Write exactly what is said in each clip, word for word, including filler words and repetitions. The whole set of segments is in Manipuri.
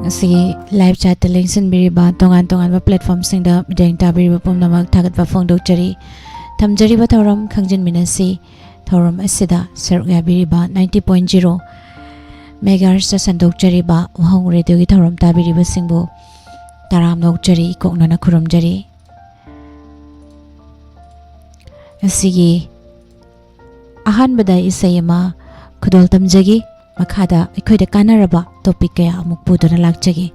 ꯉꯁꯤꯒꯤ live chatꯇ ꯂꯦꯡꯁꯤꯟꯕꯤꯔꯤꯕ, ꯇꯣꯉꯥꯟ ꯇꯣꯉꯥꯟꯕ platformꯁꯤꯡꯗ ꯃꯤꯠꯌꯦꯡ ꯇꯥꯕꯤꯔꯤꯕ ꯄꯨꯝꯅꯃꯛ ꯊꯥꯒꯠꯄ ꯐꯣꯡꯗꯣꯛꯆꯔꯤ꯫ ꯊꯝꯖꯔꯤꯕ ꯊꯧꯔꯝ ꯈꯪꯖꯤꯟꯃꯤꯟꯅꯁꯤ꯫ ꯊꯧꯔꯝ ꯑꯁꯤꯗ ꯁꯔꯨꯛ ꯌꯥꯕꯤꯔꯤꯕ ninety point zero megahertzꯇ ꯁꯟꯗꯣꯛꯆꯔꯤꯕ ꯋꯥꯍꯣꯡ ꯔꯦꯗꯤꯑꯣꯒꯤ ꯊꯧꯔꯝ ꯇꯥꯕꯤꯔꯤꯕꯁꯤꯡꯕꯨ ꯇꯔꯥꯝꯅ ꯑꯣꯛꯆꯔꯤ, ꯏꯀꯣꯛꯅꯅ ꯈꯨꯔꯨꯝꯖꯔꯤ꯫ ꯉꯁꯤꯒꯤ ꯑꯍꯥꯟꯕꯗ ꯏꯁꯩ ꯑꯃ ꯈꯨꯗꯣꯜ ꯇꯝꯖꯒꯦ꯫ ꯃꯈꯥꯗ ꯑꯩꯈꯣꯏꯗ ꯀꯥꯟꯅꯔꯕ topic ꯀꯌꯥ ꯑꯃꯨꯛ ꯄꯨꯗꯨꯅ ꯂꯥꯛꯆꯒꯦ꯫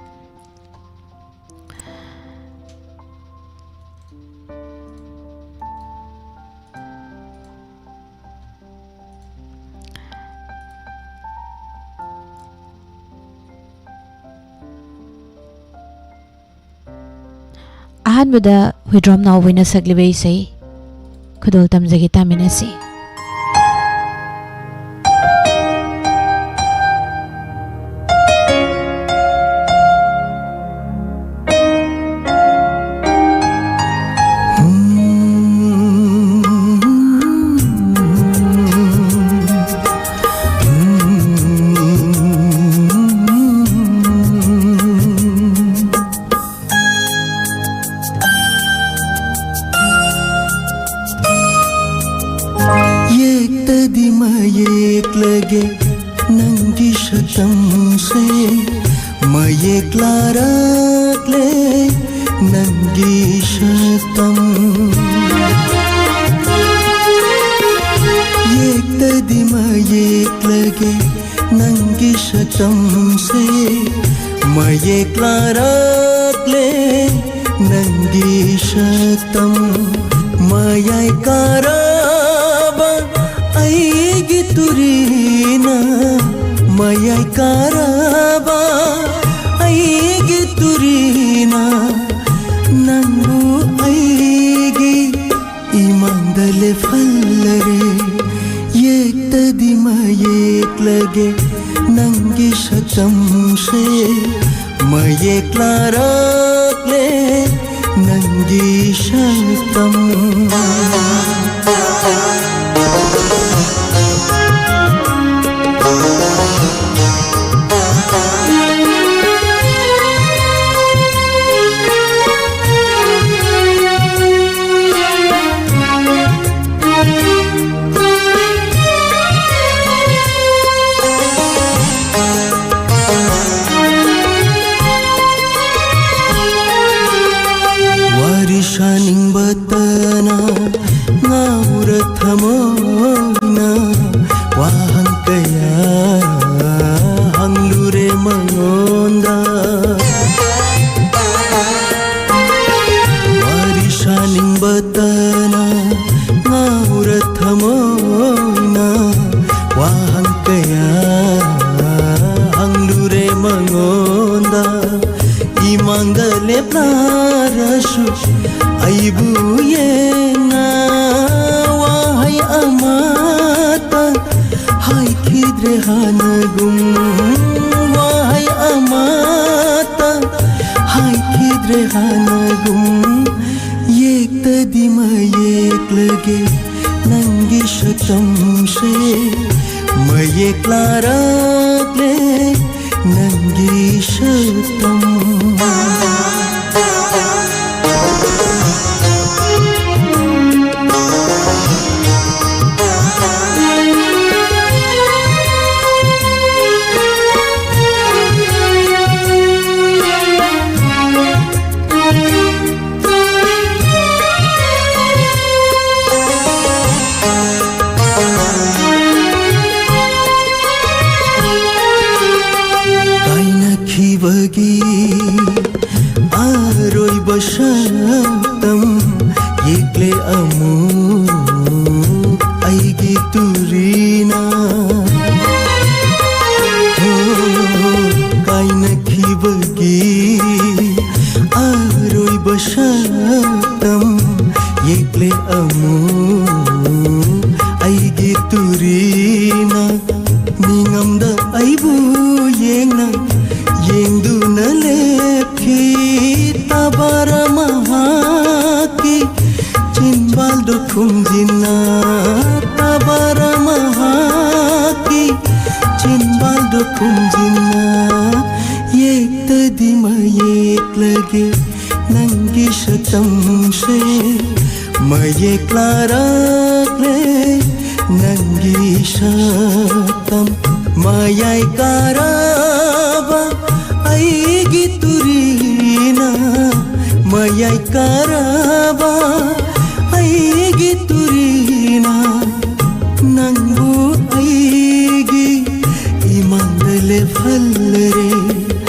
ꯑꯍꯥꯟꯕꯗ ꯍꯨꯏꯗ꯭ꯔꯣꯝ ꯅꯥꯎꯕꯤꯅ ꯁꯛꯂꯤꯕ ꯏꯁꯩ ꯈꯨꯗꯣꯜ ꯇꯝꯖꯒꯦ, ꯇꯥꯃꯤꯟꯅꯁꯤ꯫ ꯌꯦꯛꯇꯗꯤ ꯃꯌꯦꯛꯂꯒꯦ ꯅꯪꯒꯤ ꯁꯛꯇꯝꯁꯦ, ꯃꯌꯦꯛ ꯂꯥꯔꯛꯂꯦ ꯅꯪꯒꯤ ꯁꯛꯇꯝ꯫ ꯌꯦꯛꯇꯗꯤ ꯃꯌꯦꯛꯂꯒꯦ ꯅꯪꯒꯤ ꯁꯛꯇꯝꯁꯦ, ꯃꯌꯦꯛ ꯂꯥꯔꯛꯂꯦ ꯅꯪꯒꯤ ꯁꯛꯇꯝ꯫ ꯃꯌꯥꯏ ꯀꯥꯔꯕ ꯑꯩꯒꯤ ꯇꯨꯔꯤꯅ, ꯃꯌꯥꯏ ꯀꯥꯔꯕ ꯑꯩꯒꯤ ꯇꯨꯔꯤꯅ, ꯅꯪꯕꯨ ꯑꯩꯒꯤ ꯏꯃꯥꯡꯗ ꯂꯦꯞꯍꯜꯂꯔꯦ꯫ ꯌꯦꯛꯇꯗꯤ ꯃꯌꯦꯛꯂꯒꯦ ꯅꯪꯒꯤ ꯁꯛꯇꯝꯁꯦ, ꯃꯌꯦꯛ ꯂꯥꯔꯛꯂꯦ ꯅꯪꯒꯤ ꯁꯛꯇꯝ꯫ ꯁꯥꯅꯤꯡꯕꯇꯅ ꯉꯥꯎꯔ ꯊꯃꯣꯏꯅ ꯋꯥꯍꯪ ꯀꯌꯥ ꯍꯪꯂꯨꯔꯦ ꯃꯉꯣꯟꯗ꯫ ꯋꯥꯔꯤ ꯁꯥꯅꯤꯡꯕꯇꯅ ꯉꯥꯎꯔ ꯊꯃꯣꯏꯅ ꯋꯥꯍꯪ ꯀꯌꯥ ꯍꯪꯂꯨꯔꯦ ꯃꯉꯣꯟꯗ꯫ ꯏꯃꯥꯡꯗ ꯂꯦꯞꯂꯔꯁꯨ ꯑꯩꯕꯨ ꯌꯦꯡꯅ ꯋꯥꯍꯩ ꯑꯃꯇ ꯍꯥꯏꯈꯤꯗ꯭ꯔꯦ ꯍꯥꯟꯅꯒꯨꯝ꯫ ꯋꯥꯍꯩ ꯑꯃꯇ ꯍꯥꯏꯈꯤꯗ꯭ꯔꯦ ꯍꯥꯟꯅꯒꯨꯝ꯫ ꯌꯦꯛꯇꯗꯤ ꯃꯌꯦꯛꯂꯒꯦ ꯅꯪꯒꯤ ꯁꯛꯇꯝꯁꯦ꯫ ꯃꯌꯦꯛ ꯂꯥꯔꯛꯂꯦ ꯅꯪꯒꯤ ꯁꯛꯇꯝ꯫ ꯀꯥꯏꯅꯈꯤꯕꯒꯤ ꯑꯔꯣꯏꯕ ꯁꯛꯇꯝ ꯌꯦꯛꯂꯦ ꯑꯃꯨꯛ ꯑꯩꯒꯤ ꯇꯨꯔꯤꯅ꯫ ꯍꯣ, ꯀꯥꯏꯅꯈꯤꯕꯒꯤ ꯑꯔꯣꯏꯕ ꯁꯛꯇꯝ ꯌꯦꯛꯂꯦ ꯑꯃꯨꯛ ꯑꯩꯒꯤ ꯇꯨꯔꯤꯅ꯫ ꯃꯤꯉꯝꯗ ꯑꯩꯕꯨ ꯌꯦꯡꯅ ꯌꯦꯡꯗꯨꯅ ꯂꯦꯞꯈꯤ ꯇꯕꯥꯔ ꯃꯍꯥꯛꯀꯤ ꯆꯤꯟꯕꯥꯜꯗꯣ ꯈꯨꯝꯖꯤꯟꯅ꯫ ꯇꯕꯥꯔ ꯃꯍꯥꯛꯀꯤ ꯆꯤꯟꯕꯥꯜꯗꯣ ꯈꯨꯝꯖꯤꯟꯅ꯫ ꯌꯦꯛꯇꯗꯤ ꯃꯌꯦꯛꯂꯒꯦ ꯅꯪꯒꯤ ꯁꯛꯇꯝꯁꯦ꯫ ꯃꯌꯦꯛ ꯂꯥꯔꯛꯂꯦ ꯅꯪꯒꯤ ꯁꯛꯇꯝ꯫ ꯃꯌꯥꯏ ꯀꯥꯔꯕ ꯑꯩꯒꯤ ꯇꯨꯔꯤꯅ ꯃꯌꯥꯏ ꯀꯥꯔꯕ ꯑꯩꯒꯤ ꯇꯨꯔꯤꯅ ꯅꯪꯕꯨ ꯑꯩꯒꯤ ꯏꯃꯥꯡꯗ ꯂꯦꯞꯍꯜꯂꯔꯦ꯫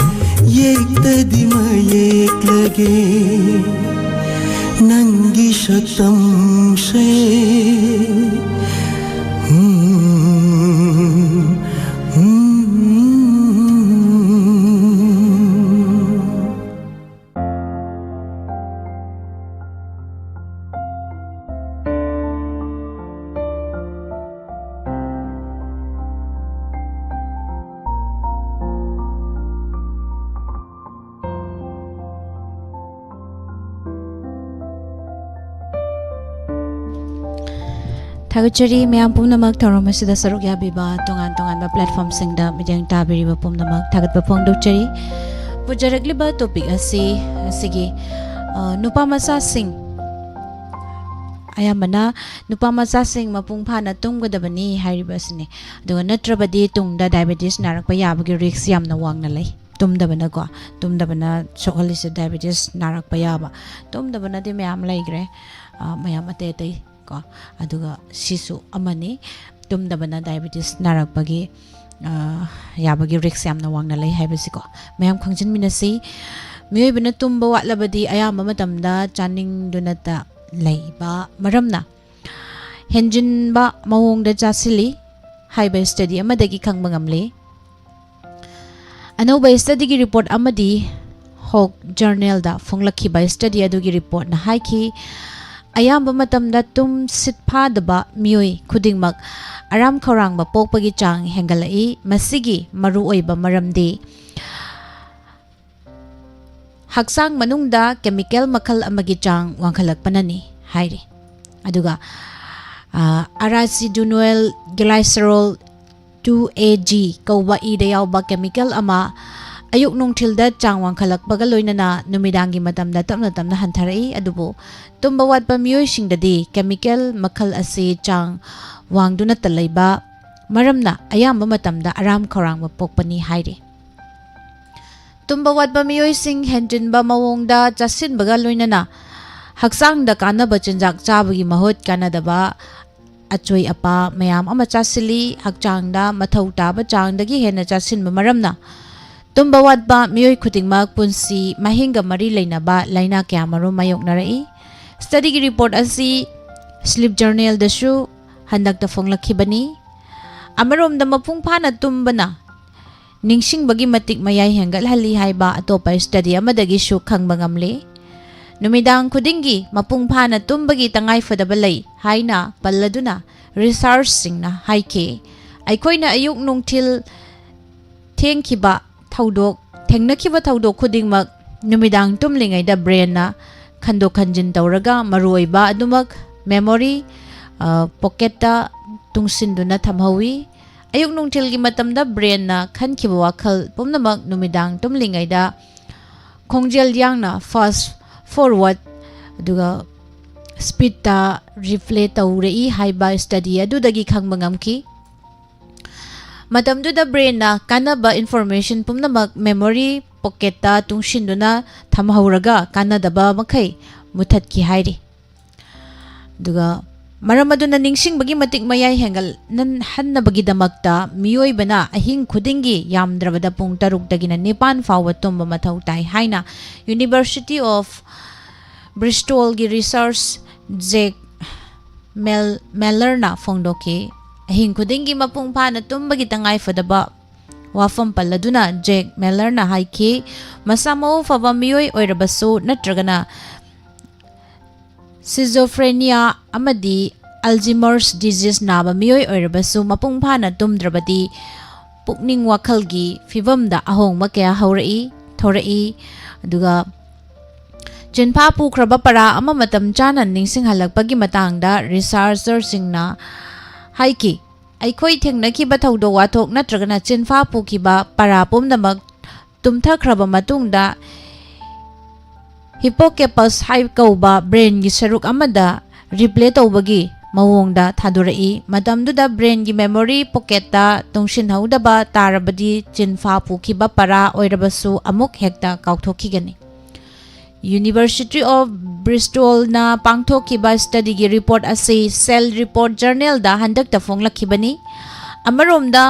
ꯌꯦꯛꯇꯗꯤ ꯃꯌꯦꯛꯂꯒꯦ ꯅꯪꯒꯤ ꯁꯛꯇꯝꯁꯦ꯫ ꯎꯝ, ꯎꯝ꯫ ꯊꯥꯒꯠꯆꯔꯤ ꯃꯌꯥꯝ ꯄꯨꯝꯅꯃꯛ ꯊꯧꯔꯝ ꯑꯁꯤꯗ ꯁꯔꯨꯛ ꯌꯥꯕꯤꯕ, ꯇꯣꯉꯥꯟ ꯇꯣꯉꯥꯟꯕ platformꯁꯤꯡꯗ ꯃꯤꯠꯌꯦꯡ ꯇꯥꯕꯤꯔꯤꯕ ꯄꯨꯝꯅꯃꯛ ꯊꯥꯒꯠꯄ ꯐꯣꯡꯗꯣꯛꯆꯔꯤ꯫ ꯄꯨꯖꯔꯛꯂꯤꯕ topic ꯑꯁꯤ, ꯑꯁꯤꯒꯤ, ꯑ, ꯅꯨꯄꯥ ꯃꯆꯥꯁꯤꯡ, ꯑꯌꯥꯝꯕꯅ ꯅꯨꯄꯥ ꯃꯆꯥꯁꯤꯡ ꯃꯄꯨꯡ ꯐꯥꯅ ꯇꯨꯝꯒꯗꯕꯅꯤ ꯍꯥꯏꯔꯤꯕ ꯑꯁꯤꯅꯤ꯫ ꯑꯗꯨꯒ ꯅꯠꯇ꯭ꯔꯕꯗꯤ ꯇꯨꯡꯗ diabetes ꯅꯥꯔꯛꯄ ꯌꯥꯕꯒꯤ risk ꯌꯥꯝꯅ ꯋꯥꯡꯅ ꯂꯩ꯫ ꯇꯨꯝꯗꯕꯅꯀꯣ, ꯇꯨꯝꯗꯕꯅ ꯁꯣꯛꯍꯜꯂꯤꯁꯦ diabetes ꯅꯥꯔꯛꯄ ꯌꯥꯕ꯫ ꯇꯨꯝꯗꯕꯅꯗꯤ ꯃꯌꯥꯝ ꯂꯩꯈ꯭ꯔꯦ, ꯑ, ꯃꯌꯥꯝ ꯑꯇꯩ ꯑꯇꯩ ꯀꯣ꯫ ꯑꯗꯨꯒ ꯁꯤꯁꯨ ꯑꯃꯅꯤ, ꯇꯨꯝꯗꯕꯅ diabetes ꯅꯥꯔꯛꯄꯒꯤ, ꯑ, ꯌꯥꯕꯒꯤ risk ꯌꯥꯝꯅ ꯋꯥꯡꯅ ꯂꯩ ꯍꯥꯏꯕꯁꯤꯀꯣ꯫ ꯃꯌꯥꯝ ꯈꯪꯖꯤꯟꯃꯤꯟꯅꯁꯤ꯫ ꯃꯤꯑꯣꯏꯕꯅ ꯇꯨꯝꯕ ꯋꯥꯠꯂꯕꯗꯤ ꯑꯌꯥꯝꯕ ꯃꯇꯝꯗ ꯆꯥꯅꯤꯡꯗꯨꯅꯇ ꯂꯩꯕ ꯃꯔꯝꯅ ꯍꯦꯟꯖꯤꯟꯕ ꯃꯑꯣꯡꯗ ꯆꯥꯁꯤꯜꯂꯤ ꯍꯥꯏꯕ study ꯑꯃꯗꯒꯤ ꯈꯪꯕ ꯉꯝꯂꯤ꯫ ꯑꯅꯧꯕ studyꯒꯤ report ꯑꯃꯗꯤ ꯍꯣꯛ journalꯗ ꯐꯣꯡꯂꯛꯈꯤꯕ study ꯑꯗꯨꯒꯤ reportꯅ ꯍꯥꯏꯈꯤ, ꯑꯌꯥꯝꯕ ꯃꯇꯝꯗ ꯇꯨꯝꯁꯤꯠ ꯐꯥꯗꯕ ꯃꯤꯑꯣꯏ ꯈꯨꯗꯤꯡꯃꯛ ꯑꯔꯥꯝ ꯈꯧꯔꯥꯡꯕ ꯄꯣꯛꯄꯒꯤ ꯆꯥꯡ ꯍꯦꯟꯒꯠꯂꯛꯏ꯫ ꯃꯁꯤꯒꯤ ꯃꯔꯨꯑꯣꯏꯕ ꯃꯔꯝꯗꯤ ꯍꯛꯆꯥꯡ ꯃꯅꯨꯡꯗ chemical ꯃꯈꯜ ꯑꯃꯒꯤ ꯆꯥꯡ ꯋꯥꯡꯈꯠꯂꯛꯄꯅꯅꯤ ꯍꯥꯏꯔꯤ꯫ ꯑꯗꯨꯒ, ꯑ, arachidonic glycerol two A G ꯀꯧꯕ ꯏꯗ ꯌꯥꯎꯕ chemical ꯑꯃ ꯑꯌꯨꯛ ꯅꯨꯡꯊꯤꯜꯗ ꯆꯥꯡ ꯋꯥꯡꯈꯠꯂꯛꯄꯒ ꯂꯣꯏꯅꯅ ꯅꯨꯃꯤꯗꯥꯡꯒꯤ ꯃꯇꯝꯗ ꯇꯞꯅ ꯇꯞꯅ ꯍꯟꯊꯔꯛꯏ꯫ ꯑꯗꯨꯕꯨ ꯇꯨꯝꯕ ꯋꯥꯠꯄ ꯃꯤꯑꯣꯏꯁꯤꯡꯗꯗꯤ chemical ꯃꯈꯜ ꯑꯁꯤ ꯆꯥꯡ ꯋꯥꯡꯗꯨꯅꯇ ꯂꯩꯕ ꯃꯔꯝꯅ ꯑꯌꯥꯝꯕ ꯃꯇꯝꯗ ꯑꯔꯥꯝ ꯈꯧꯔꯥꯡꯕ ꯄꯣꯛꯄꯅꯤ ꯍꯥꯏꯔꯤ꯫ ꯇꯨꯝꯕ ꯋꯥꯠꯄ ꯃꯤꯑꯣꯏꯁꯤꯡ ꯍꯦꯟꯖꯤꯟꯕ ꯃꯑꯣꯡꯗ ꯆꯥꯁꯤꯟꯕꯒ ꯂꯣꯏꯅꯅ ꯍꯛꯆꯥꯡꯗ ꯀꯥꯟꯅꯕ ꯆꯤꯟꯖꯥꯛ ꯆꯥꯕꯒꯤ ꯃꯍꯨꯠ ꯀꯥꯟꯅꯗꯕ ꯑꯆꯣꯏ ꯑꯄꯥ ꯃꯌꯥꯝ ꯑꯃ ꯆꯥꯁꯤꯜꯂꯤ꯫ ꯍꯛꯆꯥꯡꯗ ꯃꯊꯧ ꯇꯥꯕ ꯆꯥꯡꯗꯒꯤ ꯍꯦꯟꯅ ꯆꯥꯁꯤꯟꯕ ꯃꯔꯝꯅ ꯇꯨꯝꯕ ꯋꯥꯠꯄ ꯃꯤꯑꯣꯏ ꯈꯨꯗꯤꯡꯃꯛ ꯄꯨꯟꯁꯤ ꯃꯍꯤꯡꯒ ꯃꯔꯤ ꯂꯩꯅꯕ ꯂꯥꯏꯅꯥ ꯀꯌꯥ ꯃꯔꯨꯝ ꯃꯥꯌꯣꯛꯅꯔꯛꯏ꯫ ꯁ꯭ꯇꯗꯤꯒꯤ ꯔꯤꯄꯣꯔꯠ ꯑꯁꯤ ꯁ꯭ꯂꯤꯞ ꯖꯔꯅꯦꯜꯗꯁꯨ ꯍꯟꯗꯛꯇ ꯐꯣꯡꯂꯛꯈꯤꯕꯅꯤ꯫ ꯑꯃꯔꯣꯝꯗ ꯃꯄꯨꯡ ꯐꯥꯅ ꯇꯨꯝꯕꯅ ꯅꯤꯡꯁꯤꯡꯕꯒꯤ ꯃꯇꯤꯛ ꯃꯌꯥꯏ ꯍꯦꯟꯒꯠꯍꯜꯂꯤ ꯍꯥꯏꯕ ꯑꯇꯣꯞꯄ ꯁ꯭ꯇꯗꯤ ꯑꯃꯗꯒꯤꯁꯨ ꯈꯪꯕ ꯉꯝꯂꯦ꯫ ꯅꯨꯃꯤꯗꯥꯡ ꯈꯨꯗꯤꯡꯒꯤ ꯃꯄꯨꯡ ꯐꯥꯅ ꯇꯨꯝꯕꯒꯤ ꯇꯉꯥꯏꯐꯗꯕ ꯂꯩ ꯍꯥꯏꯅ ꯄꯜꯂꯗꯨꯅ ꯔꯤꯁꯥꯔꯆꯁꯤꯡꯅ ꯍꯥꯏꯈꯤ꯫ ꯑꯩꯈꯣꯏꯅ ꯑꯌꯨꯛ ꯅꯨꯡꯊꯤꯜ ꯊꯦꯡꯈꯤꯕ ꯊꯧꯗꯣꯛ, ꯊꯦꯡꯅꯈꯤꯕ ꯊꯧꯗꯣꯛ ꯈꯨꯗꯤꯡꯃꯛ ꯅꯨꯃꯤꯗꯥꯡ ꯇꯨꯝꯂꯤꯉꯩꯗ ꯕ꯭ꯔꯦꯟꯅ ꯈꯟꯗꯣꯛ ꯈꯟꯖꯤꯟ ꯇꯧꯔꯒ ꯃꯔꯨꯑꯣꯏꯕ ꯑꯗꯨꯃꯛ ꯃꯦꯃꯣꯔꯤ, ꯑ, ꯄꯣꯀꯦꯠꯇ ꯇꯨꯡꯁꯤꯟꯗꯨꯅ ꯊꯝꯍꯧꯏ꯫ ꯑꯌꯨꯛ ꯅꯨꯡꯊꯤꯜꯒꯤ ꯃꯇꯝꯗ ꯕ꯭ꯔꯦꯟꯅ ꯈꯟꯈꯤꯕ ꯋꯥꯈꯜ ꯄꯨꯝꯅꯃꯛ ꯅꯨꯃꯤꯗꯥꯡ ꯇꯨꯝꯂꯤꯉꯩꯗ ꯈꯣꯡꯖꯦꯜ ꯌꯥꯡꯅ, ꯐꯥꯁ ꯐꯣꯔꯋꯥꯔꯗ, ꯑꯗꯨꯒ ꯁ꯭ꯄꯤꯗꯇ ꯔꯤꯄ꯭ꯂꯦ ꯇꯧꯔꯛꯏ ꯍꯥꯏꯕ ꯁ꯭ꯇꯗꯤ ꯑꯗꯨꯗꯒꯤ ꯈꯪꯕ ꯉꯝꯈꯤ꯫ ꯃꯇꯝꯗꯨꯗ ꯕ꯭ꯔꯦꯟꯅ ꯀꯥꯟꯅꯕ ꯏꯟꯐꯣꯔꯃꯦꯁꯟ ꯄꯨꯝꯅꯃꯛ ꯃꯦꯃꯣꯔꯤ ꯄꯣꯀꯦꯠꯇ ꯇꯨꯡꯁꯤꯟꯗꯨꯅ ꯊꯝꯍꯧꯔꯒ ꯀꯥꯟꯅꯗꯕ ꯃꯈꯩ ꯃꯨꯊꯠꯈꯤ ꯍꯥꯏꯔꯤ꯫ ꯑꯗꯨꯒ ꯃꯔꯝ ꯑꯗꯨꯅ ꯅꯤꯡꯁꯤꯡꯕꯒꯤ ꯃꯇꯤꯛ ꯃꯌꯥꯏ ꯍꯦꯟꯒꯠꯍꯟꯅꯕꯒꯤꯗꯃꯛꯇ ꯃꯤꯑꯣꯏꯕꯅ ꯑꯍꯤꯡ ꯈꯨꯗꯤꯡꯒꯤ ꯌꯥꯝꯗ꯭ꯔꯕꯗ ꯄꯨꯡ ꯇꯔꯨꯛꯇꯒꯤꯅ ꯅꯤꯄꯥꯟ ꯐꯥꯎꯕ ꯇꯨꯝꯕ ꯃꯊꯧ ꯇꯥꯏ ꯍꯥꯏꯅ University of Bristolꯒꯤ ꯔꯤꯁꯥꯔꯆ ꯖꯦꯛ ꯃꯦꯜ-, ꯃꯦꯂꯔꯅ ꯐꯣꯡꯗꯣꯛꯈꯤ꯫ ꯑꯍꯤꯡ ꯈꯨꯗꯤꯡꯒꯤ ꯃꯄꯨꯡ ꯐꯥꯅ ꯇꯨꯝꯕꯒꯤ ꯇꯉꯥꯏꯐꯗꯕ ꯋꯥꯐꯝ ꯄꯜꯂꯗꯨꯅ ꯖꯦꯛ ꯃꯦꯂꯔꯅ ꯍꯥꯏꯈꯤ, ꯃꯁꯥ ꯃꯎ ꯐꯕ ꯃꯤꯑꯣꯏ ꯑꯣꯏꯔꯕꯁꯨ ꯅꯠꯇ꯭ꯔꯒꯅ ꯁꯤꯖꯣꯐ꯭ꯔꯦꯅꯤꯌꯥ ꯑꯃꯗꯤ ꯑꯜꯖꯤꯃꯔꯁ ꯗꯤꯖꯤꯖ ꯅꯥꯕ ꯃꯤꯑꯣꯏ ꯑꯣꯏꯔꯕꯁꯨ ꯃꯄꯨꯡ ꯐꯥꯅ ꯇꯨꯝꯗ꯭ꯔꯕꯗꯤ ꯄꯨꯛꯅꯤꯡ ꯋꯥꯈꯜꯒꯤ ꯐꯤꯕꯝꯗ ꯑꯍꯣꯡꯕ ꯀꯌꯥ ꯍꯧꯔꯛꯏ, ꯊꯣꯔꯛꯏ꯫ ꯑꯗꯨꯒ ꯆꯤꯟꯐꯥ ꯄꯨꯈ꯭ꯔꯕ ꯄꯔꯥ ꯑꯃ ꯃꯇꯝ ꯆꯥꯅ ꯅꯤꯡꯁꯤꯡꯍꯜꯂꯛꯄꯒꯤ ꯃꯇꯥꯡꯗ ꯔꯤꯁꯥꯔꯆꯔꯁꯤꯡꯅ ꯍꯥꯏꯈꯤ, ꯑꯩꯈꯣꯏ ꯊꯦꯡꯅꯈꯤꯕ ꯊꯧꯗꯣꯛ ꯋꯥꯊꯣꯛ ꯅꯠꯇ꯭ꯔꯒꯅ ꯆꯤꯟꯐꯥ ꯄꯨꯈꯤꯕ ꯄꯔꯥ ꯄꯨꯝꯅꯃꯛ ꯇꯨꯝꯊꯈ꯭ꯔꯕ ꯃꯇꯨꯡꯗ ꯍꯤꯄꯣꯀꯦꯄꯁ ꯍꯥꯏ ꯀꯧꯕ ꯕ꯭ꯔꯦꯟꯒꯤ ꯁꯔꯨꯛ ꯑꯃꯗ ꯔꯤꯄ꯭ꯂꯦ ꯇꯧꯕꯒꯤ ꯃꯑꯣꯡꯗ ꯊꯥꯗꯣꯔꯛꯏ꯫ ꯃꯇꯝꯗꯨꯗ brainꯒꯤ memory pocketꯇ ꯇꯨꯡꯁꯤꯟꯍꯧꯗꯕ ꯇꯥꯔꯕꯗꯤ ꯆꯤꯟꯐꯥ ꯄꯨꯈꯤꯕ ꯄꯔꯥ ꯑꯣꯏꯔꯕꯁꯨ ꯑꯃꯨꯛ ꯍꯦꯛꯇ ꯀꯥꯎꯊꯣꯛꯈꯤꯒꯅꯤ꯫ University of Bristolꯅ ꯄꯥꯡꯊꯣꯛꯈꯤꯕ studyꯒꯤ report ꯑꯁꯤ Cell Report journalꯗ ꯍꯟꯗꯛꯇ ꯐꯣꯡꯂꯛꯈꯤꯕꯅꯤ꯫ ꯑꯃꯔꯣꯝꯗ,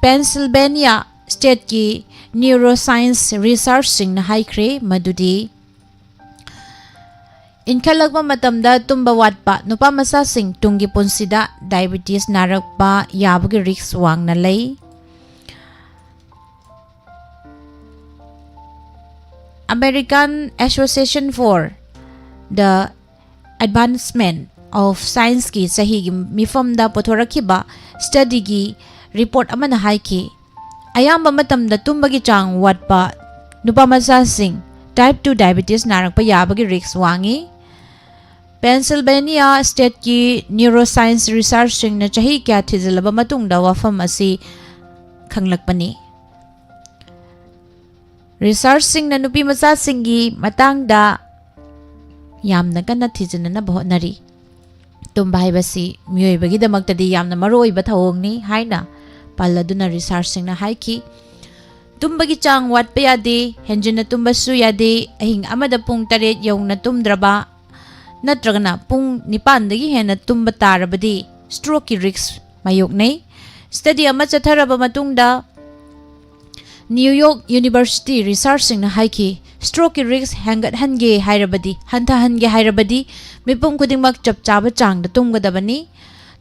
Pennsylvania stateꯀꯤ neuroscience researchꯁꯤꯡꯅ ꯍꯥꯏꯈ꯭ꯔꯦ ꯃꯗꯨꯗꯤ ꯏꯟꯈꯠꯂꯛꯄ ꯃꯇꯝꯗ ꯇꯨꯝꯕ ꯋꯥꯠꯄ ꯅꯨꯄꯥ ꯃꯆꯥꯁꯤꯡ ꯇꯨꯡꯒꯤ ꯄꯨꯟꯁꯤꯗ diabetes ꯅꯥꯔꯛꯄ ꯌꯥꯕꯒꯤ risk ꯋꯥꯡꯅ ꯂꯩ꯫ American Association for the Advancement of Scienceꯀꯤ ꯆꯍꯤꯒꯤ ꯃꯤꯐꯝꯗ ꯄꯨꯊꯣꯔꯛꯈꯤꯕ studyꯒꯤ report ꯑꯃꯅ ꯍꯥꯏꯈꯤ, ꯑꯌꯥꯝꯕ ꯃꯇꯝꯗ ꯇꯨꯝꯕꯒꯤ ꯆꯥꯡ ꯋꯥꯠꯄ ꯅꯨꯄꯥ ꯃꯆꯥꯁꯤꯡ type two diabetes ꯅꯥꯔꯛꯄ ꯌꯥꯕꯒꯤ risk ꯋꯥꯡꯉꯤ꯫ Pennsylvania stateꯀꯤ neuroscience researchꯁꯤꯡꯅ ꯆꯍꯤ ꯀꯌꯥ ꯊꯤꯖꯤꯜꯂꯕ ꯃꯇꯨꯡꯗ ꯋꯥꯐꯝ ꯑꯁꯤ ꯈꯪꯂꯛꯄꯅꯤ꯫ Researchꯁꯤꯡꯅ ꯅꯨꯄꯤ ꯃꯆꯥꯁꯤꯡꯒꯤ ꯃꯇꯥꯡꯗ ꯌꯥꯝꯅ ꯀꯟꯅ ꯊꯤꯖꯤꯟꯅꯅꯕ ꯍꯣꯠꯅꯔꯤ꯫ ꯇꯨꯝꯕ ꯍꯥꯏꯕꯁꯤ ꯃꯤꯑꯣꯏꯕꯒꯤꯗꯃꯛꯇꯗꯤ ꯌꯥꯝꯅ ꯃꯔꯨꯑꯣꯏꯕ ꯊꯧꯑꯣꯡꯅꯤ ꯍꯥꯏꯅ ꯄꯜꯂꯗꯨꯅ researchꯁꯤꯡꯅ ꯍꯥꯏꯈꯤ꯫ ꯇꯨꯝꯕꯒꯤ ꯆꯥꯡ ꯋꯥꯠꯄ ꯌꯥꯗꯦ, ꯍꯦꯟꯖꯤꯟꯅ ꯇꯨꯝꯕꯁꯨ ꯌꯥꯗꯦ, ꯑꯍꯤꯡ ꯑꯃꯗ ꯄꯨꯡ ꯇꯔꯦꯠ ꯌꯧꯅ ꯇꯨꯝꯗ꯭ꯔꯕ ꯅꯠꯇ꯭ꯔꯒꯅ ꯄꯨꯡ ꯅꯤꯄꯥꯟꯗꯒꯤ ꯍꯦꯟꯅ ꯇꯨꯝꯕ ꯇꯥꯔꯕꯗꯤ strokeꯀꯤ risk ꯃꯥꯌꯣꯛꯅꯩ꯫ Study ꯑꯃ ꯆꯠꯊꯔꯕ ꯃꯇꯨꯡꯗ New York University researchꯁꯤꯡꯅ ꯍꯥꯏꯈꯤ, strokeꯀꯤ risk ꯍꯦꯟꯒꯠꯍꯟꯒꯦ ꯍꯥꯏꯔꯕꯗꯤ, ꯍꯟꯊꯍꯟꯒꯦ ꯍꯥꯏꯔꯕꯗꯤ ꯃꯤꯄꯨꯝ ꯈꯨꯗꯤꯡꯃꯛ ꯆꯞ ꯆꯥꯕ ꯆꯥꯡꯗ ꯇꯨꯝꯒꯗꯕꯅꯤ꯫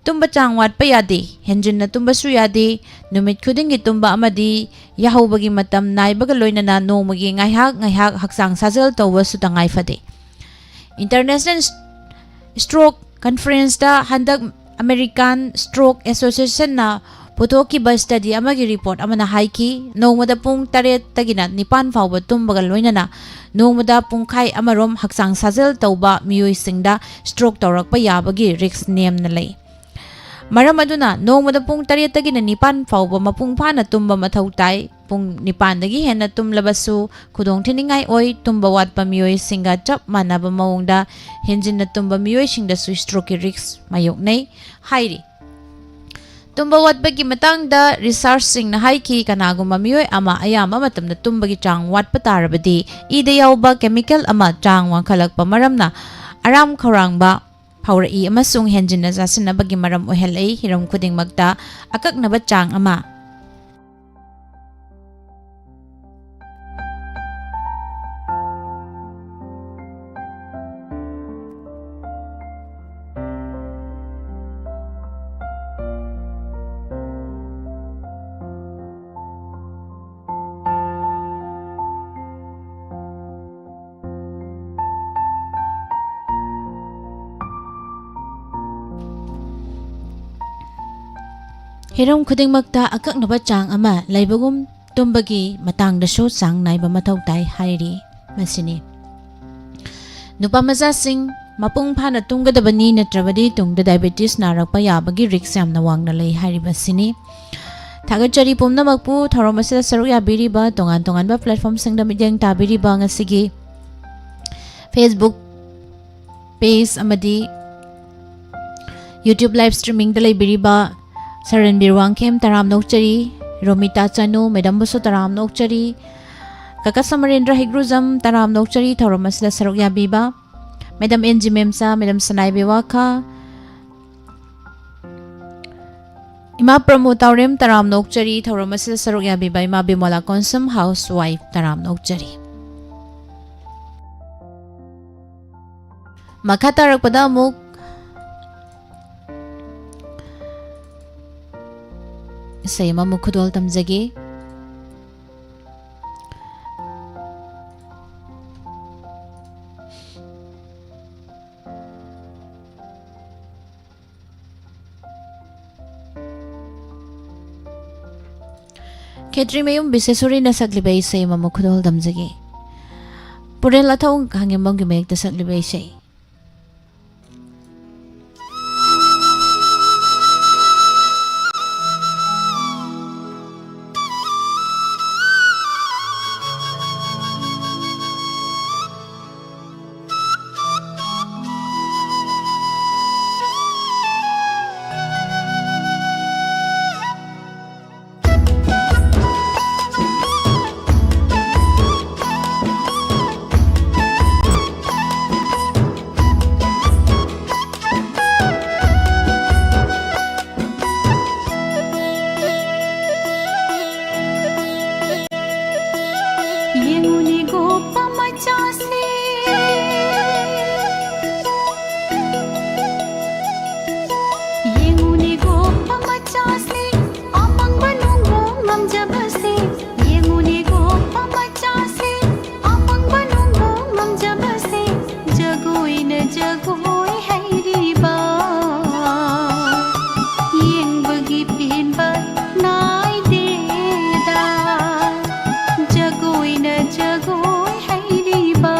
ꯇꯨꯝꯕ ꯆꯥꯡ ꯋꯥꯠꯄ ꯌꯥꯗꯦ, ꯍꯦꯟꯖꯤꯟꯅ ꯇꯨꯝꯕꯁꯨ ꯌꯥꯗꯦ꯫ ꯅꯨꯃꯤꯠ ꯈꯨꯗꯤꯡꯒꯤ ꯇꯨꯝꯕ ꯑꯃꯗꯤ ꯌꯥꯍꯧꯕꯒꯤ ꯃꯇꯝ ꯅꯥꯏꯕꯒ ꯂꯣꯏꯅꯅ ꯅꯣꯡꯃꯒꯤ ꯉꯥꯏꯍꯥꯛ ꯉꯥꯏꯍꯥꯛ ꯍꯛꯆꯥꯡ ꯁꯥꯖꯦꯜ ꯇꯧꯕꯁꯨ ꯇꯉꯥꯏ ꯐꯗꯦ꯫ International Stroke Conferenceꯇ ꯍꯟꯗꯛ American Stroke Associationꯅ ꯄꯨꯊꯣꯛꯈꯤꯕ study ꯑꯃꯒꯤ report ꯑꯃꯅ ꯍꯥꯏꯈꯤ, ꯅꯣꯡꯃꯗ ꯄꯨꯡ ꯇꯔꯦꯠꯇꯒꯤꯅ ꯅꯤꯄꯥꯟ ꯐꯥꯎꯕ ꯇꯨꯝꯕꯒ ꯂꯣꯏꯅꯅ ꯅꯣꯡꯃꯗ ꯄꯨꯡꯈꯥꯏ ꯑꯃꯔꯣꯝ ꯍꯛꯆꯥꯡ ꯁꯥꯖꯦꯜ ꯇꯧꯕ ꯃꯤꯑꯣꯏꯁꯤꯡꯗ stroke ꯇꯧꯔꯛꯄ ꯌꯥꯕꯒꯤ risk ꯅꯦꯝꯅ ꯂꯩ꯫ ꯃꯔꯝ ꯑꯗꯨꯅ ꯅꯣꯡꯃꯗ ꯄꯨꯡ ꯇꯔꯦꯠꯇꯒꯤꯅ ꯅꯤꯄꯥꯟ ꯐꯥꯎꯕ ꯃꯄꯨꯡ ꯐꯥꯅ ꯇꯨꯝꯕ ꯃꯊꯧ ꯇꯥꯏ꯫ ꯄꯨꯡ ꯅꯤꯄꯥꯟꯗꯒꯤ ꯍꯦꯟꯅ ꯇꯨꯝꯂꯕꯁꯨ ꯈꯨꯗꯣꯡ ꯊꯤꯅꯤꯡꯉꯥꯏ ꯑꯣꯏ꯫ ꯇꯨꯝꯕ ꯋꯥꯠꯄ ꯃꯤꯑꯣꯏꯁꯤꯡꯒ ꯆꯞ ꯃꯥꯟꯅꯕ ꯃꯑꯣꯡꯗ ꯍꯦꯟꯖꯤꯟꯅ ꯇꯨꯝꯕ ꯃꯤꯑꯣꯏꯁꯤꯡꯗꯁꯨ stroke ꯀꯤ risk ꯃꯥꯌꯣꯛꯅꯩ ꯍꯥꯏꯔꯤ꯫ ꯇꯨꯝꯕ ꯋꯥꯠꯄꯒꯤ ꯃꯇꯥꯡꯗ research ꯁꯤꯡꯅ ꯍꯥꯏꯈꯤ, ꯀꯅꯥꯒꯨꯝꯕ ꯃꯤꯑꯣꯏ ꯑꯃ ꯑꯌꯥꯝꯕ ꯃꯇꯝꯗ ꯇꯨꯝꯕꯒꯤ ꯆꯥꯡ ꯋꯥꯠꯄ ꯇꯥꯔꯕꯗꯤ, ꯏꯗ ꯌꯥꯎꯕ chemical ꯑꯃ ꯆꯥꯡ ꯋꯥꯡꯈꯠꯂꯛꯄ ꯃꯔꯝꯅ ꯑꯔꯥꯝ ꯈꯧꯔꯥꯡꯕ ꯐꯥꯎꯔꯛꯏ ꯑꯃꯁꯨꯡ ꯍꯦꯟꯖꯤꯟꯅ ꯆꯥꯁꯤꯟꯅꯕꯒꯤ ꯃꯔꯝ ꯑꯣꯏꯍꯜꯂꯛꯏ꯫ ꯍꯤꯔꯝ ꯈꯨꯗꯤꯡꯃꯛꯇ ꯑꯀꯛꯅꯕ ꯆꯥꯡ ꯑꯃ꯫ ꯍꯤꯔꯝ ꯈꯨꯗꯤꯡꯃꯛꯇ ꯑꯀꯛꯅꯕ ꯆꯥꯡ ꯑꯃ ꯂꯩꯕꯒꯨꯝ, ꯇꯨꯝꯕꯒꯤ ꯃꯇꯥꯡꯗꯁꯨ ꯆꯥꯡ ꯅꯥꯏꯕ ꯃꯊꯧ ꯇꯥꯏ ꯍꯥꯏꯔꯤ꯫ ꯃꯁꯤꯅꯤ꯫ ꯅꯨꯄꯥ ꯃꯆꯥꯁꯤꯡ ꯃꯄꯨꯡ ꯐꯥꯅ ꯇꯨꯝꯒꯗꯕꯅꯤ, ꯅꯠꯇ꯭ꯔꯕꯗꯤ ꯇꯨꯡꯗ diabetes ꯅꯥꯔꯛꯄ ꯌꯥꯕꯒꯤ risk ꯌꯥꯝꯅ ꯋꯥꯡꯅ ꯂꯩ ꯍꯥꯏꯔꯤꯕꯁꯤꯅꯤ꯫ ꯊꯥꯒꯠꯆꯔꯤ ꯄꯨꯝꯅꯃꯛꯄꯨ ꯊꯧꯔꯝ ꯑꯁꯤꯗ ꯁꯔꯨꯛ ꯌꯥꯕꯤꯔꯤꯕ, ꯇꯣꯉꯥꯟ ꯇꯣꯉꯥꯟꯕ platform ꯁꯤꯡꯗ ꯃꯤꯠꯌꯦꯡ ꯇꯥꯕꯤꯔꯤꯕ, ꯉꯁꯤꯒꯤ Facebook page ꯑꯃꯗꯤ YouTube live streaming ꯗ ꯂꯩꯕꯤꯔꯤꯕ ꯁꯔꯟꯕꯤꯔ ꯋꯥꯡꯈꯦꯝ ꯇꯔꯥꯝꯅ ꯑꯣꯛꯆꯔꯤ, ꯔꯣꯃꯤꯇꯥ ꯆꯅꯨ ꯃꯦꯗꯥꯝꯕꯨꯁꯨ ꯇꯔꯥꯝꯅ ꯑꯣꯛꯆꯔꯤ, ꯀꯀꯥ ꯁꯃꯔꯦꯟꯗ꯭ꯔ ꯍꯩꯒ꯭ꯔꯨꯖꯝ ꯇꯔꯥꯝꯅ ꯑꯣꯛꯆꯔꯤ ꯊꯧꯔꯝ ꯑꯁꯤꯗ ꯁꯔꯨꯛ ꯌꯥꯕꯤꯕ꯫ ꯃꯦꯗꯥꯝ ꯑꯦꯟ ꯖꯤ ꯃꯦꯝꯆꯥ, ꯃꯦꯗꯥꯝ ꯁꯅꯥꯏꯕꯤ ꯋꯥꯈꯥ, ꯏꯃꯥ ꯄ꯭ꯔꯃꯣ ꯇꯥꯎꯔꯦꯝ ꯇꯔꯥꯝꯅ ꯑꯣꯛꯆꯔꯤ ꯊꯧꯔꯝ ꯑꯁꯤꯗ ꯁꯔꯨꯛ ꯌꯥꯕꯤꯕ ꯏꯃꯥ ꯕꯤꯃꯣꯂꯥ ꯀꯣꯟꯁꯝ, housewife ꯇꯔꯥꯝꯅ ꯑꯣꯛꯆꯔꯤ꯫ ꯃꯈꯥ ꯇꯥꯔꯛꯄꯗ ꯑꯃꯨꯛ ꯏꯁꯩ ꯑꯃꯃꯨꯛ ꯈꯨꯗꯣꯜ ꯇꯝꯖꯒꯦ꯫ ꯈꯦꯇ꯭ꯔꯤꯃꯌꯨꯝ ꯕꯤꯁꯦꯁꯣꯔꯤꯅ ꯁꯛꯂꯤꯕ ꯏꯁꯩ ꯑꯃꯃꯨꯛ ꯈꯨꯗꯣꯜ ꯇꯝꯖꯒꯦ꯫ ꯄꯨꯔꯦꯜ ꯑꯊꯧ ꯈꯥꯉꯦꯝꯕꯝꯒꯤ ꯃꯌꯦꯛꯇ ꯁꯛꯂꯤꯕ ꯏꯁꯩ꯫ ꯌꯦꯡꯉꯨꯅꯦ ꯒꯣꯄ ꯃꯆꯥꯁꯦ, ꯌꯦꯡꯉꯨꯅꯦ ꯒꯣꯄ ꯃꯆꯥꯁꯦ, ꯑꯃꯪꯕ ꯅꯨꯡꯕꯨ ꯉꯝꯖꯕꯁꯦ꯫ ꯌꯦꯡꯉꯨꯅꯦ ꯒꯣꯄ ꯃꯆꯥꯁꯦ, ꯑꯃꯪꯕ ꯅꯨꯡꯕꯨ ꯉꯝꯖꯕꯁꯦ꯫ ꯖꯒꯣꯏꯅ ꯖꯒꯣꯏ ꯍꯩꯔꯤꯕ, ꯌꯦꯡꯕꯒꯤ ꯄꯦꯟꯕ ꯅꯥꯏꯗꯦꯗ꯫ ꯖꯒꯣꯏꯅ ꯖꯒꯣꯏ ꯍꯩꯔꯤꯕ,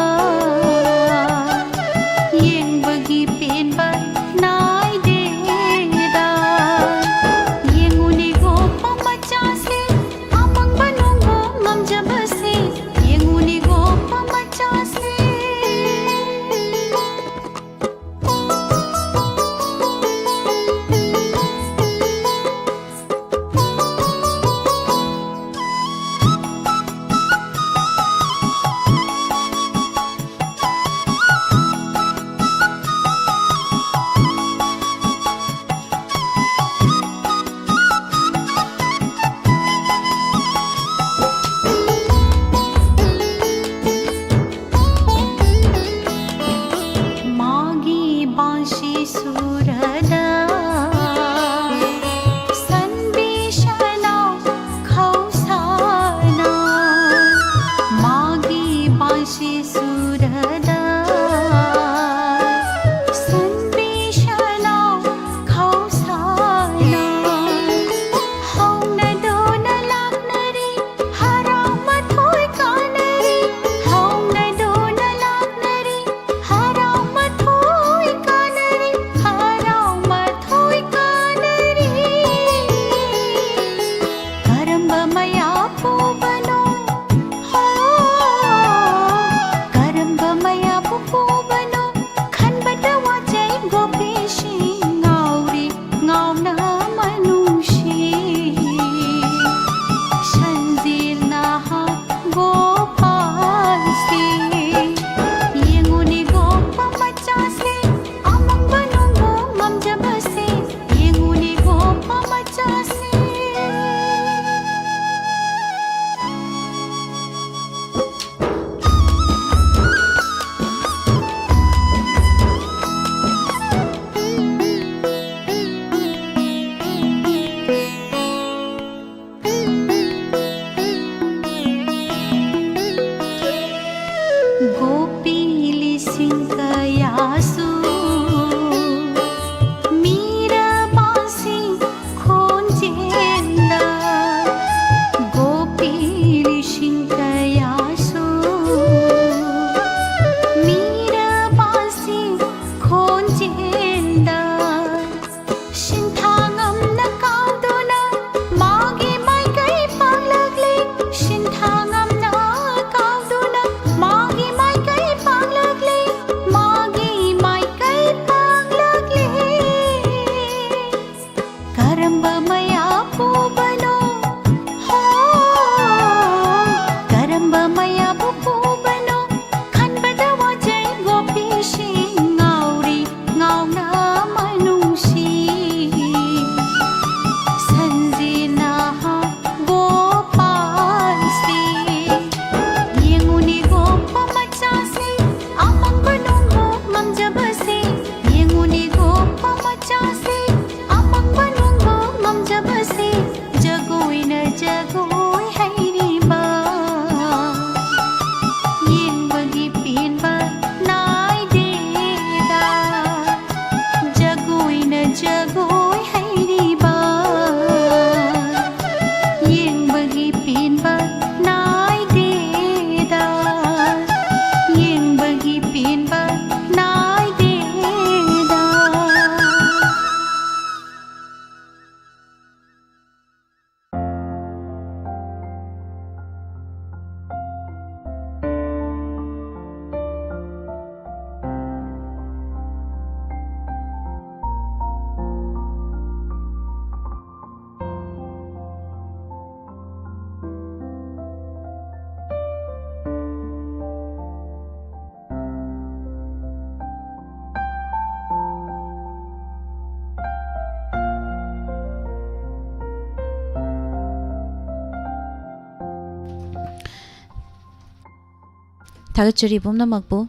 ꯊꯥꯒꯠꯆꯔꯤ ꯄꯨꯝꯅꯃꯛꯄꯨ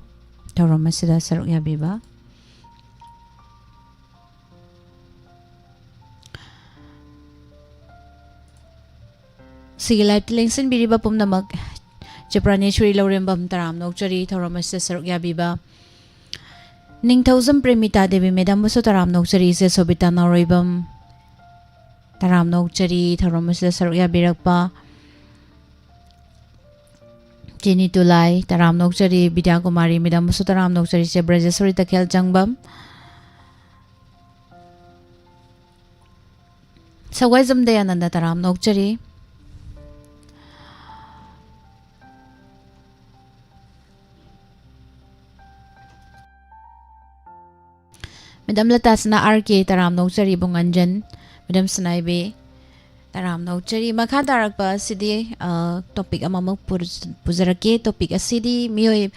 ꯊꯧꯔꯝ ꯑꯁꯤꯗ ꯁꯔꯨꯛ ꯌꯥꯕꯤꯕ꯫ ꯁꯤꯒꯤ live ꯇ ꯂꯦꯡꯁꯤꯟꯕꯤꯔꯤꯕ ꯄꯨꯝꯅꯃꯛ ꯆꯦꯄ꯭ꯔꯥꯅꯦꯁꯣꯔꯤ ꯂꯧꯔꯦꯝꯕꯝ ꯇꯔꯥꯝꯅ ꯑꯣꯛꯆꯔꯤ, ꯊꯧꯔꯝ ꯑꯁꯤꯗ ꯁꯔꯨꯛ ꯌꯥꯕꯤꯕ꯫ ꯅꯤꯡꯊꯧꯖꯝ ꯄ꯭ꯔꯦꯃꯤꯇꯥ ꯗꯦꯕꯤ ꯃꯦꯗꯥꯝꯕꯨꯁꯨ ꯇꯔꯥꯝꯅ ꯑꯣꯛꯆꯔꯤ, ꯏꯆꯦ ꯁꯣꯕꯤꯇꯥ ꯅꯥꯎꯔꯣꯏꯕꯝ ꯇꯔꯥꯝꯅ ꯑꯣꯛꯆꯔꯤ, ꯊꯧꯔꯝ ꯑꯁꯤꯗ ꯁꯔꯨꯛ ꯌꯥꯕꯤꯔꯛꯄ꯫ ꯆꯤꯅꯤ ꯇꯨꯂꯥꯏ ꯇꯔꯥꯝꯅ ꯑꯣꯛꯆꯔꯤ, ꯕꯤꯗ꯭ꯌꯥ ꯀꯨꯃꯥꯔꯤ ꯃꯦꯗꯥꯝꯕꯨꯁꯨ ꯇꯔꯥꯝꯅ ꯑꯣꯛꯆꯔꯤ, ꯏꯆꯦ ꯕ꯭ꯔꯖꯦꯁꯣꯔꯤ ꯇꯈꯦꯜ ꯆꯪꯕꯝ꯫ ꯁꯒ꯭ꯋꯥꯏꯖꯝ ꯗꯌꯥꯅꯟꯗ ꯇꯔꯥꯝꯅ ꯑꯣꯛꯆꯔꯤ꯫ ꯃꯦꯗꯥꯝ ꯂꯇꯥꯁꯅꯥ ꯑꯥꯔ ꯀꯦ ꯇꯔꯥꯝꯅ ꯑꯣꯛꯆꯔꯤ, ꯏꯕꯨꯡ ꯑꯟꯖꯟ, ꯃꯦꯗꯥꯝ ꯁꯅꯥꯏꯕꯤ ꯇꯔꯥꯝꯅ ꯑꯣꯛꯆꯔꯤ꯫ ꯃꯈꯥ ꯇꯥꯔꯛꯄ ꯑꯁꯤꯗꯤ, ꯑ, topic ꯑꯃꯃꯨꯛ ꯄꯨꯔ-, ꯄꯨꯖꯔꯛꯀꯦ꯫ Topic ꯑꯁꯤꯗꯤ ꯃꯤꯑꯣꯏ-,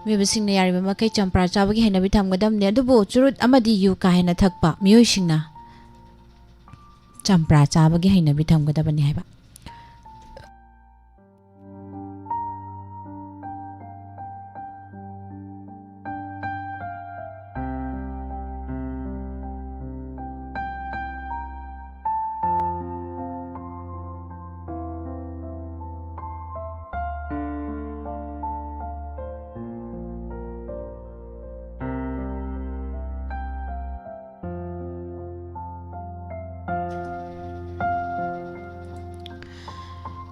ꯃꯤꯑꯣꯏꯕꯁꯤꯡꯅ ꯌꯥꯔꯤꯕ ꯃꯈꯩ ꯆꯝꯄ꯭ꯔꯥ ꯆꯥꯕꯒꯤ ꯍꯩꯅꯕꯤ ꯊꯝꯒꯗꯕꯅꯤ, ꯑꯗꯨꯕꯨ ꯆꯨꯔꯨꯠ ꯑꯃꯗꯤ ꯌꯨ ꯀꯥ ꯍꯦꯟꯅ ꯊꯛꯄ ꯃꯤꯑꯣꯏꯁꯤꯡꯅ ꯆꯝꯄ꯭ꯔꯥ ꯆꯥꯕꯒꯤ ꯍꯩꯅꯕꯤ ꯊꯝꯒꯗꯕꯅꯤ ꯍꯥꯏꯕ꯫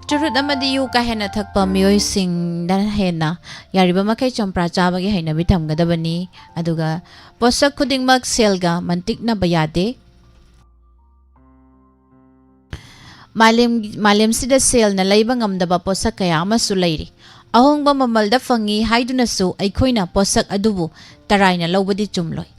ꯆꯨꯔꯨꯠ ꯑꯃꯗꯤ ꯌꯨ ꯀꯥ ꯍꯦꯟꯅ ꯊꯛꯄ ꯃꯤꯑꯣꯏꯁꯤꯡꯗ ꯍꯦꯟꯅ ꯌꯥꯔꯤꯕ ꯃꯈꯩ ꯆꯝꯄ꯭ꯔꯥ ꯆꯥꯕꯒꯤ ꯍꯩꯅꯕꯤ ꯊꯝꯒꯗꯕꯅꯤ꯫ ꯑꯗꯨꯒ ꯄꯣꯠꯁꯛ ꯈꯨꯗꯤꯡꯃꯛ ꯁꯦꯜꯒ ꯃꯟꯇꯤꯛꯅꯕ ꯌꯥꯗꯦ꯫ ꯃꯥꯂꯦꯝ, ꯃꯥꯂꯦꯝꯁꯤꯗ ꯁꯦꯜꯅ ꯂꯩꯕ ꯉꯝꯗꯕ ꯄꯣꯠꯁꯛ ꯀꯌꯥ ꯑꯃꯁꯨ ꯂꯩꯔꯤ꯫ ꯑꯍꯣꯡꯕ ꯃꯃꯜꯗ ꯐꯪꯉꯤ ꯍꯥꯏꯗꯨꯅꯁꯨ ꯑꯩꯈꯣꯏꯅ ꯄꯣꯠꯁꯛ ꯑꯗꯨꯕꯨ ꯇꯔꯥꯏꯅ ꯂꯧꯕꯗꯤ ꯆꯨꯝꯂꯣꯏ꯫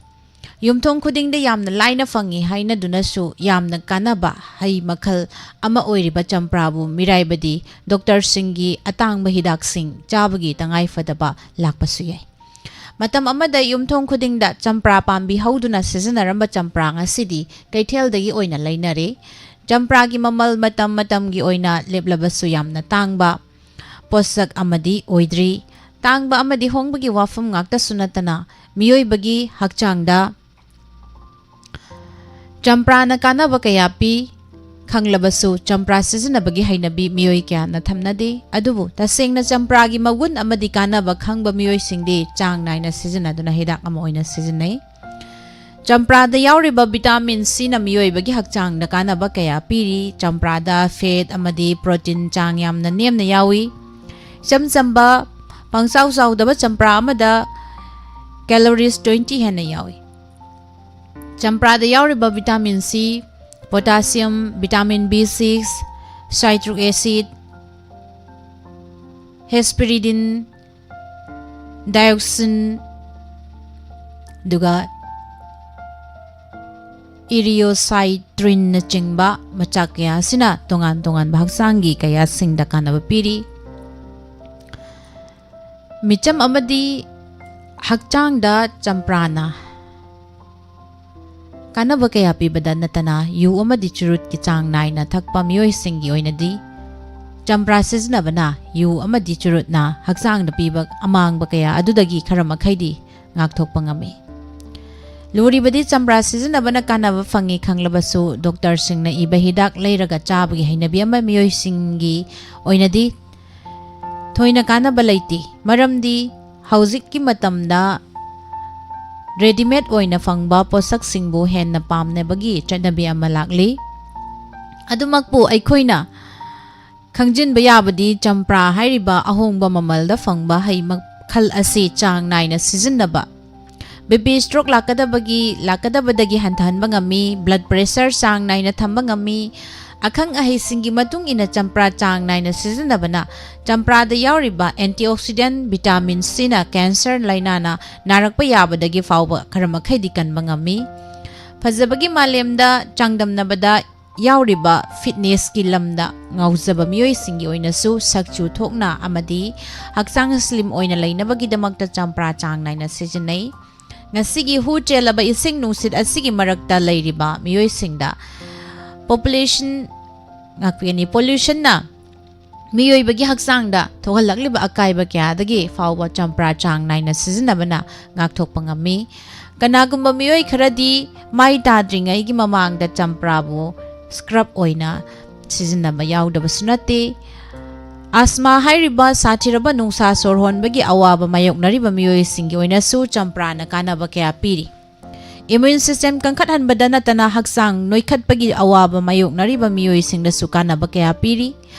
ꯌꯨꯝꯊꯣꯡ ꯈꯨꯗꯤꯡꯗ ꯌꯥꯝꯅ ꯂꯥꯏꯅ ꯐꯪꯉꯤ ꯍꯥꯏꯅꯗꯨꯅꯁꯨ ꯌꯥꯝꯅ ꯀꯥꯟꯅꯕ ꯍꯩ ꯃꯈꯜ ꯑꯃ ꯑꯣꯏꯔꯤꯕ ꯆꯝꯄ꯭ꯔꯥꯕꯨ ꯃꯤꯔꯥꯏꯕꯗꯤ ꯗꯣꯛꯇꯔꯁꯤꯡꯒꯤ ꯑꯇꯥꯡꯕ ꯍꯤꯗꯥꯛꯁꯤꯡ ꯆꯥꯕꯒꯤ ꯇꯉꯥꯏꯐꯗꯕ ꯂꯥꯛꯄꯁꯨ ꯌꯥꯏ꯫ ꯃꯇꯝ ꯑꯃꯗ ꯌꯨꯝꯊꯣꯡ ꯈꯨꯗꯤꯡꯗ ꯆꯝꯄ꯭ꯔꯥ ꯄꯥꯝꯕꯤ ꯍꯧꯗꯨꯅ ꯁꯤꯖꯤꯟꯅꯔꯝꯕ ꯆꯝꯄ꯭ꯔꯥ ꯉꯁꯤꯗꯤ ꯀꯩꯊꯦꯜꯗꯒꯤ ꯑꯣꯏꯅ ꯂꯩꯅꯔꯦ꯫ ꯆꯝꯄ꯭ꯔꯥꯒꯤ ꯃꯃꯜ ꯃꯇꯝ ꯃꯇꯝꯒꯤ ꯑꯣꯏꯅ ꯂꯦꯞꯂꯕꯁꯨ ꯌꯥꯝꯅ ꯇꯥꯡꯕ ꯄꯣꯠꯁꯛ ꯑꯃꯗꯤ ꯑꯣꯏꯗ꯭ꯔꯤ꯫ ꯇꯥꯡꯕ ꯑꯃꯗꯤ ꯍꯣꯡꯕꯒꯤ ꯋꯥꯐꯝ ꯉꯥꯛꯇꯁꯨ ꯅꯠꯇꯅ ꯃꯤꯑꯣꯏꯕꯒꯤ ꯍꯛꯆꯥꯡꯗ ꯆꯝꯄ꯭ꯔꯥꯅ ꯀꯥꯟꯅꯕ ꯀꯌꯥ ꯄꯤ꯫ ꯈꯪꯂꯕꯁꯨ ꯆꯝꯄ꯭ꯔꯥ ꯁꯤꯖꯤꯟꯅꯕꯒꯤ ꯍꯩꯅꯕꯤ ꯃꯤꯑꯣꯏ ꯀꯌꯥꯅ ꯊꯝꯅꯗꯦ꯫ ꯑꯗꯨꯕꯨ ꯇꯁꯦꯡꯅ ꯆꯝꯄ꯭ꯔꯥꯒꯤ ꯃꯒꯨꯟ ꯑꯃꯗꯤ ꯀꯥꯟꯅꯕ ꯈꯪꯕ ꯃꯤꯑꯣꯏꯁꯤꯡꯗꯤ ꯆꯥꯡ ꯅꯥꯏꯅ ꯁꯤꯖꯤꯟꯅꯗꯨꯅ ꯍꯤꯗꯥꯛ ꯑꯃ ꯑꯣꯏꯅ ꯁꯤꯖꯤꯟꯅꯩ꯫ ꯆꯝꯄ꯭ꯔꯥꯗ ꯌꯥꯎꯔꯤꯕ ꯚꯤꯇꯥꯃꯤꯟ ꯁꯤꯅ ꯃꯤꯑꯣꯏꯕꯒꯤ ꯍꯛꯆꯥꯡꯗ ꯀꯥꯟꯅꯕ ꯀꯌꯥ ꯄꯤꯔꯤ꯫ ꯆꯝꯄ꯭ꯔꯥꯗ ꯐꯦꯠ ꯑꯃꯗꯤ ꯄ꯭ꯔꯣꯇꯤꯟ ꯆꯥꯡ ꯌꯥꯝꯅ ꯅꯦꯝꯅ ꯌꯥꯎꯏ꯫ ꯏꯆꯝ ꯆꯝꯕ ꯄꯪꯆꯥꯎ ꯆꯥꯎꯗꯕ ꯆꯝꯄ꯭ꯔꯥ ꯑꯃꯗ calories twenty ꯍꯦꯟꯅ ꯌꯥꯎꯏ꯫ ꯆꯝꯄ꯭ꯔꯥꯗ ꯌꯥꯎꯔꯤꯕ vitamin C, potassium, vitamin B six, citric acid, hesperidin, dioxin, ꯑꯗꯨꯒ ꯏꯔꯤꯌꯣꯁꯥꯏꯇ꯭ꯔꯤꯟꯅꯆꯤꯡꯕ ꯃꯆꯥꯛ ꯀꯌꯥ ꯑꯁꯤꯅ ꯇꯣꯉꯥꯟ ꯇꯣꯉꯥꯟꯕ ꯍꯛꯆꯥꯡꯒꯤ ꯀꯌꯥꯁꯤꯡꯗ ꯀꯥꯟꯅꯕ ꯄꯤꯔꯤ꯫ ꯃꯤꯆꯝ ꯑꯃꯗꯤ ꯍꯛꯆꯥꯡꯗ ꯆꯝꯄ꯭ꯔꯥꯅ ꯀꯥꯟꯅꯕ ꯀꯌꯥ ꯄꯤꯕꯗ ꯅꯠꯇꯅ ꯌꯨ ꯑꯃꯗꯤ ꯆꯨꯔꯨꯠꯀꯤ ꯆꯥꯡ ꯅꯥꯏꯅ ꯊꯛꯄ ꯃꯤꯑꯣꯏꯁꯤꯡꯒꯤ ꯑꯣꯏꯅꯗꯤ ꯆꯝꯄ꯭ꯔꯥ ꯁꯤꯖꯤꯟꯅꯕꯅ ꯌꯨ ꯑꯃꯗꯤ ꯆꯨꯔꯨꯠꯅ ꯍꯛꯆꯥꯡꯗ ꯄꯤꯕ ꯑꯃꯥꯡꯕ ꯀꯌꯥ ꯑꯗꯨꯗꯒꯤ ꯈꯔ ꯃꯈꯩꯗꯤ ꯉꯥꯛꯊꯣꯛꯄ ꯉꯝꯃꯤ꯫ ꯂꯨꯔꯤꯕꯗꯤ ꯆꯝꯄ꯭ꯔꯥ ꯁꯤꯖꯤꯟꯅꯕꯅ ꯀꯥꯟꯅꯕ ꯐꯪꯉꯤ ꯈꯪꯂꯕꯁꯨ ꯗꯣꯛꯇꯔꯁꯤꯡꯅ ꯏꯕ ꯍꯤꯗꯥꯛ ꯂꯩꯔꯒ ꯆꯥꯕꯒꯤ ꯍꯩꯅꯕꯤ ꯑꯃ ꯃꯤꯑꯣꯏꯁꯤꯡꯒꯤ ꯑꯣꯏꯅꯗꯤ ꯊꯣꯏꯅ ꯀꯥꯟꯅꯕ ꯂꯩꯇꯦ꯫ ꯃꯔꯝꯗꯤ ꯍꯧꯖꯤꯛꯀꯤ ꯃꯇꯝꯗ ꯔꯦꯗꯤꯃꯦꯗ ꯑꯣꯏꯅ ꯐꯪꯕ ꯄꯣꯠꯁꯛꯁꯤꯡꯕꯨ ꯍꯦꯟꯅ ꯄꯥꯝꯅꯕꯒꯤ ꯆꯠꯅꯕꯤ ꯑꯃ ꯂꯥꯛꯂꯤ꯫ ꯑꯗꯨꯃꯛꯄꯨ ꯑꯩꯈꯣꯏꯅ ꯈꯪꯖꯤꯟꯕ ꯌꯥꯕꯗꯤ ꯆꯝꯄ꯭ꯔꯥ ꯍꯥꯏꯔꯤꯕ ꯑꯍꯣꯡꯕ ꯃꯃꯜꯗ ꯐꯪꯕ ꯍꯩ ꯃꯈꯜ ꯑꯁꯤ ꯆꯥꯡ ꯅꯥꯏꯅ ꯁꯤꯖꯤꯟꯅꯕ, ꯕꯤ ꯄꯤ ꯁ꯭ꯇ꯭ꯔꯣꯛ ꯂꯥꯛꯀꯗꯕꯒꯤ, ꯂꯥꯛꯀꯗꯕꯗꯒꯤ ꯍꯟꯊꯍꯟꯕ ꯉꯝꯃꯤ, ꯕ꯭ꯂꯗ ꯄ꯭ꯔꯦꯁꯔ ꯆꯥꯡ ꯅꯥꯏꯅ ꯊꯝꯕ ꯉꯝꯃꯤ꯫ ꯑꯈꯪ ꯑꯍꯩꯁꯤꯡꯒꯤ ꯃꯇꯨꯡ ꯏꯟꯅ ꯆꯝꯄ꯭ꯔꯥ ꯆꯥꯡ ꯅꯥꯏꯅ ꯁꯤꯖꯤꯟꯅꯕꯅ ꯆꯝꯄ꯭ꯔꯥꯗ ꯌꯥꯎꯔꯤꯕ ꯑꯦꯟꯇꯤꯑꯣꯛꯁꯤꯗꯦꯟ ꯚꯤꯇꯥꯃꯤꯟ ꯁꯤꯅ ꯀꯦꯟꯁꯔ ꯂꯥꯏꯅꯥꯅ ꯅꯥꯔꯛꯄ ꯌꯥꯕꯗꯒꯤ ꯐꯥꯎꯕ ꯈꯔ ꯃꯈꯩꯗꯤ ꯀꯟꯕ ꯉꯝꯃꯤ꯫ ꯐꯖꯕꯒꯤ ꯃꯥꯂꯦꯝꯗ ꯆꯥꯡꯗꯝꯅꯕꯗ ꯌꯥꯎꯔꯤꯕ ꯐꯤꯠꯅꯦꯁꯀꯤ ꯂꯝꯗ ꯉꯥꯎꯖꯕ ꯃꯤꯑꯣꯏꯁꯤꯡꯒꯤ ꯑꯣꯏꯅꯁꯨ ꯁꯛꯆꯨ ꯊꯣꯛꯅ ꯑꯃꯗꯤ ꯍꯛꯆꯥꯡ ꯁ꯭ꯂꯤꯝ ꯑꯣꯏꯅ ꯂꯩꯅꯕꯒꯤꯗꯃꯛꯇ ꯆꯝꯄ꯭ꯔꯥ ꯆꯥꯡ ꯅꯥꯏꯅ ꯁꯤꯖꯤꯟꯅꯩ꯫ ꯉꯁꯤꯒꯤ ꯍꯨ ꯆꯦꯜꯂꯕ ꯏꯁꯤꯡ ꯅꯨꯡꯁꯤꯠ ꯑꯁꯤꯒꯤ ꯃꯔꯛꯇ ꯂꯩꯔꯤꯕ ꯃꯤꯑꯣꯏꯁꯤꯡꯗ ꯄꯣꯄꯨꯂꯦꯁꯟ, ꯉꯥꯛꯄꯤꯒꯅꯤ, ꯄꯣꯂꯨꯁꯟꯅ ꯃꯤꯑꯣꯏꯕꯒꯤ ꯍꯛꯆꯥꯡꯗ ꯊꯣꯛꯍꯜꯂꯛꯂꯤꯕ ꯑꯀꯥꯏꯕ ꯀꯌꯥꯗꯒꯤ ꯐꯥꯎꯕ ꯆꯝꯄ꯭ꯔꯥ ꯆꯥꯡ ꯅꯥꯏꯅ ꯁꯤꯖꯤꯟꯅꯕꯅ ꯉꯥꯛꯊꯣꯛꯄ ꯉꯝꯃꯤ꯫ ꯀꯅꯥꯒꯨꯝꯕ ꯃꯤꯑꯣꯏ ꯈꯔꯗꯤ ꯃꯥꯏ ꯇꯥꯗ꯭ꯔꯤꯉꯩꯒꯤ ꯃꯃꯥꯡꯗ ꯆꯝꯄ꯭ꯔꯥꯕꯨ ꯁ꯭ꯀ꯭ꯔꯕ ꯑꯣꯏꯅ ꯁꯤꯖꯤꯟꯅꯕ ꯌꯥꯎꯗꯕꯁꯨ ꯅꯠꯇꯦ꯫ ꯑꯁꯃꯥ ꯍꯥꯏꯔꯤꯕ ꯁꯥꯊꯤꯔꯕ ꯅꯨꯡꯁꯥ ꯁꯣꯔ ꯍꯣꯟꯕꯒꯤ ꯑꯋꯥꯕ ꯃꯥꯌꯣꯛꯅꯔꯤꯕ ꯃꯤꯑꯣꯏꯁꯤꯡꯒꯤ ꯑꯣꯏꯅꯁꯨ ꯆꯝꯄ꯭ꯔꯥꯅ ꯀꯥꯟꯅꯕ ꯀꯌꯥ ꯄꯤꯔꯤ꯫ ꯏꯃ꯭ꯌꯨꯟ ꯁꯤꯁꯇꯦꯝ ꯀꯟꯈꯠꯍꯟꯕꯗ ꯅꯠꯇꯅ ꯍꯛꯆꯥꯡ ꯅꯣꯏꯈꯠꯄꯒꯤ ꯑꯋꯥꯕ ꯃꯥꯌꯣꯛꯅꯔꯤꯕ ꯃꯤꯑꯣꯏꯁꯤꯡꯗꯁꯨ ꯀꯥꯟꯅꯕ ꯀꯌꯥ ꯄꯤꯔꯤ꯫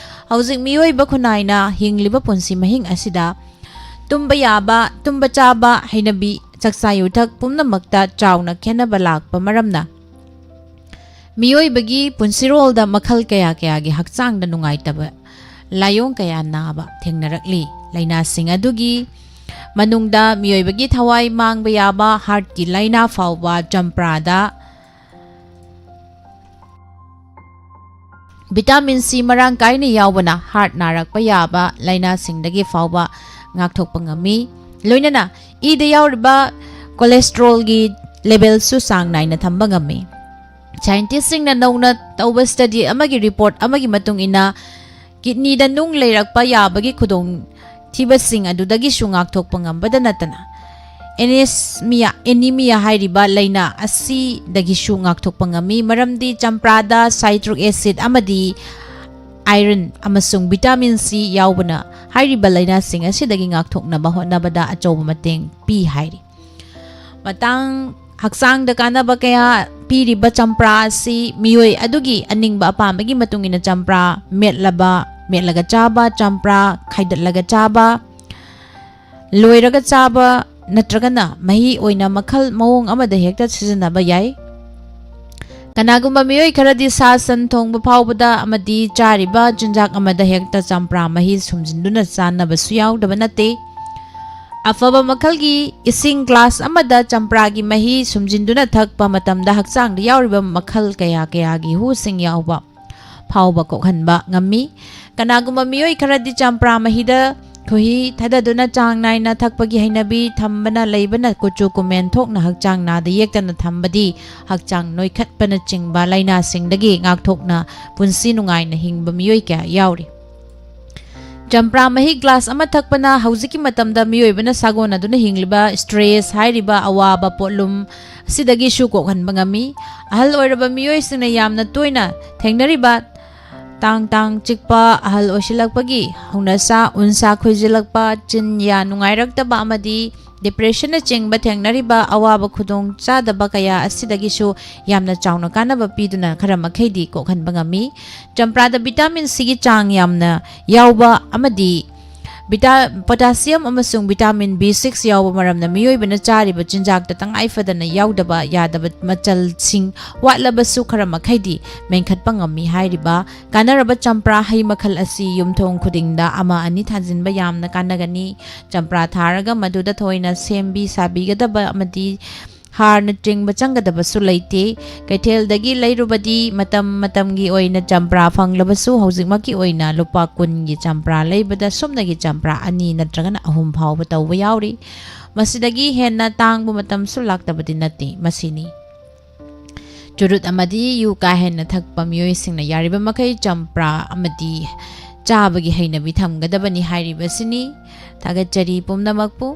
ꯍꯧꯖꯤꯛ ꯃꯤꯑꯣꯏꯕ ꯈꯨꯟꯅꯥꯏꯅ ꯍꯤꯡꯂꯤꯕ ꯄꯨꯟꯁꯤ ꯃꯍꯤꯡ ꯑꯁꯤꯗ ꯇꯨꯝꯕ ꯌꯥꯕ, ꯇꯨꯝꯕ ꯆꯥꯕ, ꯍꯩꯅꯕꯤ, ꯆꯥꯛꯆꯥ ꯌꯨꯊꯛ ꯄꯨꯝꯅꯃꯛꯇ ꯆꯥꯎꯅ ꯈꯦꯠꯅꯕ ꯂꯥꯛꯄ ꯃꯔꯝꯅ ꯃꯤꯑꯣꯏꯕꯒꯤ ꯄꯨꯟꯁꯤꯔꯣꯜꯗ ꯃꯈꯜ ꯀꯌꯥ ꯀꯌꯥꯒꯤ ꯍꯛꯆꯥꯡꯗ ꯅꯨꯡꯉꯥꯏꯇꯕ ꯂꯥꯏꯑꯣꯡ ꯀꯌꯥ ꯅꯥꯕ ꯊꯦꯡꯅꯔꯛꯂꯤ꯫ ꯂꯥꯏꯅꯥꯁꯤꯡ ꯑꯗꯨꯒꯤ ꯃꯅꯨꯡꯗ ꯃꯤꯑꯣꯏꯕꯒꯤ ꯊꯋꯥꯏ ꯃꯥꯡꯕ ꯌꯥꯕ ꯍꯥꯔꯠꯀꯤ ꯂꯥꯏꯅꯥ ꯐꯥꯎꯕ ꯆꯝꯄ꯭ꯔꯥꯗ ꯚꯤꯇꯥꯃꯤꯟ ꯁꯤ ꯃꯔꯥꯡ ꯀꯥꯏꯅ ꯌꯥꯎꯕꯅ ꯍꯥꯔꯠ ꯅꯥꯔꯛꯄ ꯌꯥꯕ ꯂꯥꯏꯅꯥꯁꯤꯡꯗꯒꯤ ꯐꯥꯎꯕ ꯉꯥꯛꯊꯣꯛꯄ ꯉꯝꯃꯤ꯫ ꯂꯣꯏꯅꯅ ꯏꯗ ꯌꯥꯎꯔꯤꯕ ꯀꯣꯂꯦꯁꯇ꯭ꯔꯣꯜꯒꯤ ꯂꯦꯚꯦꯜꯁꯨ ꯆꯥꯡ ꯅꯥꯏꯅ ꯊꯝꯕ ꯉꯝꯃꯤ꯫ ꯁꯥꯏꯟꯇꯤꯁꯁꯤꯡꯅ ꯅꯧꯅ ꯇꯧꯕ ꯁ꯭ꯇꯗꯤ ꯑꯃꯒꯤ ꯔꯤꯄꯣꯔꯠ ꯑꯃꯒꯤ ꯃꯇꯨꯡ ꯏꯟꯅ, ꯀꯤꯗꯅꯤꯗ ꯅꯨꯡ ꯂꯩꯔꯛꯄ ꯌꯥꯕꯒꯤ ꯈꯨꯗꯣꯡ ꯊꯤꯕꯁꯤꯡ ꯑꯗꯨꯗꯒꯤꯁꯨ ꯉꯥꯛꯊꯣꯛꯄ ꯉꯝꯕꯗ ꯅꯠꯇꯅ, ꯑꯦꯅꯦꯁꯃꯤꯌꯥ, ꯑꯦꯅꯤꯃꯤꯌꯥ ꯍꯥꯏꯔꯤꯕ ꯂꯥꯏꯅꯥ ꯑꯁꯤꯗꯒꯤꯁꯨ ꯉꯥꯛꯊꯣꯛꯄ ꯉꯝꯃꯤ, ꯃꯔꯝꯗꯤ ꯆꯝꯄ꯭ꯔꯥꯗ ꯁꯥꯏꯇ꯭ꯔꯤꯛ ꯑꯦꯁꯤꯗ ꯑꯃꯗꯤ ꯑꯥꯏꯔꯟ ꯑꯃꯁꯨꯡ ꯚꯤꯇꯥꯃꯤꯟ ꯁꯤ ꯌꯥꯎꯕꯅ ꯍꯥꯏꯔꯤꯕ ꯂꯥꯏꯅꯥꯁꯤꯡ ꯑꯁꯤꯗꯒꯤ ꯉꯥꯛꯊꯣꯛꯅꯕ ꯍꯣꯠꯅꯕꯗ ꯑꯆꯧꯕ ꯃꯇꯦꯡ ꯄꯤ ꯍꯥꯏꯔꯤ꯫ ꯃꯇꯥꯡ ꯍꯛꯆꯥꯡꯗ ꯀꯥꯟꯅꯕ ꯀꯌꯥ ꯄꯤꯔꯤꯕ ꯆꯝꯄ꯭ꯔꯥ ꯑꯁꯤ ꯃꯤꯑꯣꯏ ꯑꯗꯨꯒꯤ ꯑꯅꯤꯡꯕ ꯑꯄꯥꯝꯕꯒꯤ ꯃꯇꯨꯡ ꯏꯟꯅ ꯆꯝꯄ꯭ꯔꯥ ꯃꯦꯠꯂꯕ, ꯃꯦꯠꯂꯒ ꯆꯥꯕ, ꯆꯝꯄ꯭ꯔꯥ ꯈꯥꯏꯗꯠꯂꯒ ꯆꯥꯕ, ꯂꯣꯏꯔꯒ ꯆꯥꯕ ꯅꯠꯇ꯭ꯔꯒꯅ ꯃꯍꯤ ꯑꯣꯏꯅ ꯃꯈꯜ ꯃꯑꯣꯡ ꯑꯃꯗ ꯍꯦꯛꯇ ꯁꯤꯖꯤꯟꯅꯕ ꯌꯥꯏ꯫ ꯀꯅꯥꯒꯨꯝꯕ ꯃꯤꯑꯣꯏ ꯈꯔꯗꯤ ꯁꯥ ꯁꯟ ꯊꯣꯡꯕ ꯐꯥꯎꯕꯗ ꯑꯃꯗꯤ ꯆꯥꯔꯤꯕ ꯆꯤꯟꯖꯥꯛ ꯑꯃꯗ ꯍꯦꯛꯇ ꯆꯝꯄ꯭ꯔꯥ ꯃꯍꯤ ꯁꯨꯝꯖꯤꯟꯗꯨꯅ ꯆꯥꯅꯕꯁꯨ ꯌꯥꯎꯗꯕ ꯅꯠꯇꯦ꯫ ꯑꯐꯕ ꯃꯈꯜꯒꯤ ꯏꯁꯤꯡ ꯒ꯭ꯂꯥꯁ ꯑꯃꯗ ꯆꯝꯄ꯭ꯔꯥꯒꯤ ꯃꯍꯤ ꯁꯨꯝꯖꯤꯟꯗꯨꯅ ꯊꯛꯄ ꯃꯇꯝꯗ ꯍꯛꯆꯥꯡꯗ ꯌꯥꯎꯔꯤꯕ ꯃꯈꯜ ꯀꯌꯥ ꯀꯌꯥꯒꯤ ꯍꯨꯁꯤꯡ ꯌꯥꯎꯕ ꯐꯥꯎꯕ ꯀꯣꯛꯍꯟꯕ ꯉꯝꯃꯤ꯫ ꯀꯅꯥꯒꯨꯝꯕ ꯃꯤꯑꯣꯏ ꯈꯔꯗꯤ ꯆꯝꯄ꯭ꯔꯥ ꯃꯍꯤꯗ ꯈꯣꯏꯍꯤ ꯊꯥꯗꯗꯨꯅ ꯆꯥꯡ ꯅꯥꯏꯅ ꯊꯛꯄꯒꯤ ꯍꯩꯅꯕꯤ ꯊꯝꯕꯅ ꯂꯩꯕꯅ ꯀꯨꯆꯨ ꯀꯨꯃꯦꯟ ꯊꯣꯛꯅ ꯍꯛꯆꯥꯡ ꯅꯥꯗ ꯌꯦꯛꯇꯅ ꯊꯝꯕꯗꯤ ꯍꯛꯆꯥꯡ ꯅꯣꯏꯈꯠꯄꯅꯆꯤꯡꯕ ꯂꯥꯏꯅꯥꯁꯤꯡꯗꯒꯤ ꯉꯥꯛꯊꯣꯛꯅ ꯄꯨꯟꯁꯤ ꯅꯨꯡꯉꯥꯏꯅ ꯍꯤꯡꯕ ꯃꯤꯑꯣꯏ ꯀꯌꯥ ꯌꯥꯎꯔꯤ꯫ ꯆꯝꯄ꯭ꯔꯥ ꯃꯍꯤ ꯒ꯭ꯂꯥꯁ ꯑꯃ ꯊꯛꯄꯅ ꯍꯧꯖꯤꯛꯀꯤ ꯃꯇꯝꯗ ꯃꯤꯑꯣꯏꯕꯅ ꯁꯥꯒꯣꯟꯅꯗꯨꯅ ꯍꯤꯡꯂꯤꯕ ꯁ꯭ꯇ꯭ꯔꯦꯁ ꯍꯥꯏꯔꯤꯕ ꯑꯋꯥꯕ ꯄꯣꯠꯂꯨꯝ ꯑꯁꯤꯗꯒꯤꯁꯨ ꯀꯣꯛꯍꯟꯕ ꯉꯝꯃꯤ꯫ ꯑꯍꯜ ꯑꯣꯏꯔꯕ ꯃꯤꯑꯣꯏꯁꯤꯡꯅ ꯌꯥꯝꯅ ꯇꯣꯏꯅ ꯊꯦꯡꯅꯔꯤꯕ ꯇꯥꯡ ꯇꯥꯡ ꯆꯤꯛꯄ, ꯑꯍꯜ ꯑꯣꯏꯁꯤꯜꯂꯛꯄꯒꯤ ꯍꯧꯅꯁꯥ, ꯎꯟꯁꯥ ꯈꯣꯏꯖꯤꯜꯂꯛꯄ, ꯆꯤꯟ ꯌꯥ ꯅꯨꯡꯉꯥꯏꯔꯛꯇꯕ ꯑꯃꯗꯤ ꯗꯤꯄ꯭ꯔꯦꯁꯟꯅꯆꯤꯡꯕ ꯊꯦꯡꯅꯔꯤꯕ ꯑꯋꯥꯕ ꯈꯨꯗꯣꯡ ꯆꯥꯗꯕ ꯀꯌꯥ ꯑꯁꯤꯗꯒꯤꯁꯨ ꯌꯥꯝꯅ ꯆꯥꯎꯅ ꯀꯥꯟꯅꯕ ꯄꯤꯗꯨꯅ ꯈꯔ ꯃꯈꯩꯗꯤ ꯀꯣꯛꯍꯟꯕ ꯉꯝꯃꯤ꯫ ꯆꯝꯄ꯭ꯔꯥꯗ ꯚꯤꯇꯥꯃꯤꯟ ꯁꯤꯒꯤ ꯆꯥꯡ ꯌꯥꯝꯅ ꯌꯥꯎꯕ ꯑꯃꯗꯤ ꯚꯤꯇꯥ-, ꯄꯣꯇꯥꯁꯤꯌꯝ ꯑꯃꯁꯨꯡ ꯚꯤꯇꯥꯃꯤꯟ ꯕꯤ ꯁꯤꯛꯁ ꯌꯥꯎꯕ ꯃꯔꯝꯅ ꯃꯤꯑꯣꯏꯕꯅ ꯆꯥꯔꯤꯕ ꯆꯤꯟꯖꯥꯛꯇ ꯇꯉꯥꯏ ꯐꯗꯅ ꯌꯥꯎꯗꯕ ꯌꯥꯗꯕ ꯃꯆꯜꯁꯤꯡ ꯋꯥꯠꯂꯕꯁꯨ ꯈꯔ ꯃꯈꯩꯗꯤ ꯃꯦꯟꯈꯠꯄ ꯉꯝꯃꯤ꯫ ꯍꯥꯏꯔꯤꯕ ꯀꯥꯟꯅꯔꯕ ꯆꯝꯄ꯭ꯔꯥ ꯍꯩ ꯃꯈꯜ ꯑꯁꯤ ꯌꯨꯝꯊꯣꯡ ꯈꯨꯗꯤꯡꯗ ꯑꯃ ꯑꯅꯤ ꯊꯥꯖꯤꯟꯕ ꯌꯥꯝꯅ ꯀꯥꯟꯅꯒꯅꯤ꯫ ꯆꯝꯄ꯭ꯔꯥ ꯊꯥꯔꯒ ꯃꯗꯨꯗ ꯊꯣꯏꯅ ꯁꯦꯝꯕꯤ ꯁꯥꯕꯤꯒꯗꯕ ꯑꯃꯗꯤ ꯍꯥꯔꯅꯆꯤꯡꯕ ꯆꯪꯒꯗꯕꯁꯨ ꯂꯩꯇꯦ꯫ ꯀꯩꯊꯦꯜꯗꯒꯤ ꯂꯩꯔꯨꯕꯗꯤ ꯃꯇꯝ ꯃꯇꯝꯒꯤ ꯑꯣꯏꯅ ꯆꯝꯄ꯭ꯔꯥ ꯐꯪꯂꯕꯁꯨ, ꯍꯧꯖꯤꯛꯃꯛꯀꯤ ꯑꯣꯏꯅ ꯂꯨꯄꯥ ꯀꯨꯟꯒꯤ ꯆꯝꯄ꯭ꯔꯥ ꯂꯩꯕꯗ ꯁꯨꯞꯅꯒꯤ ꯆꯝꯄ꯭ꯔꯥ ꯑꯅꯤ ꯅꯠꯇ꯭ꯔꯒꯅ ꯑꯍꯨꯝ ꯐꯥꯎꯕ ꯇꯧꯕ ꯌꯥꯎꯔꯤ꯫ ꯃꯁꯤꯗꯒꯤ ꯍꯦꯟꯅ ꯇꯥꯡꯕ ꯃꯇꯝꯁꯨ ꯂꯥꯛꯇꯕꯗꯤ ꯅꯠꯇꯦ꯫ ꯃꯁꯤꯅꯤ꯫ ꯆꯨꯔꯨꯠ ꯑꯃꯗꯤ ꯌꯨ ꯀꯥ ꯍꯦꯟꯅ ꯊꯛꯄ ꯃꯤꯑꯣꯏꯁꯤꯡꯅ ꯌꯥꯔꯤꯕ ꯃꯈꯩ ꯆꯝꯄ꯭ꯔꯥ ꯑꯃꯗꯤ ꯆꯥꯕꯒꯤ ꯍꯩꯅꯕꯤ ꯊꯝꯒꯗꯕꯅꯤ ꯍꯥꯏꯔꯤꯕꯁꯤꯅꯤ꯫ ꯊꯥꯒꯠꯆꯔꯤ ꯄꯨꯝꯅꯃꯛꯄꯨ꯫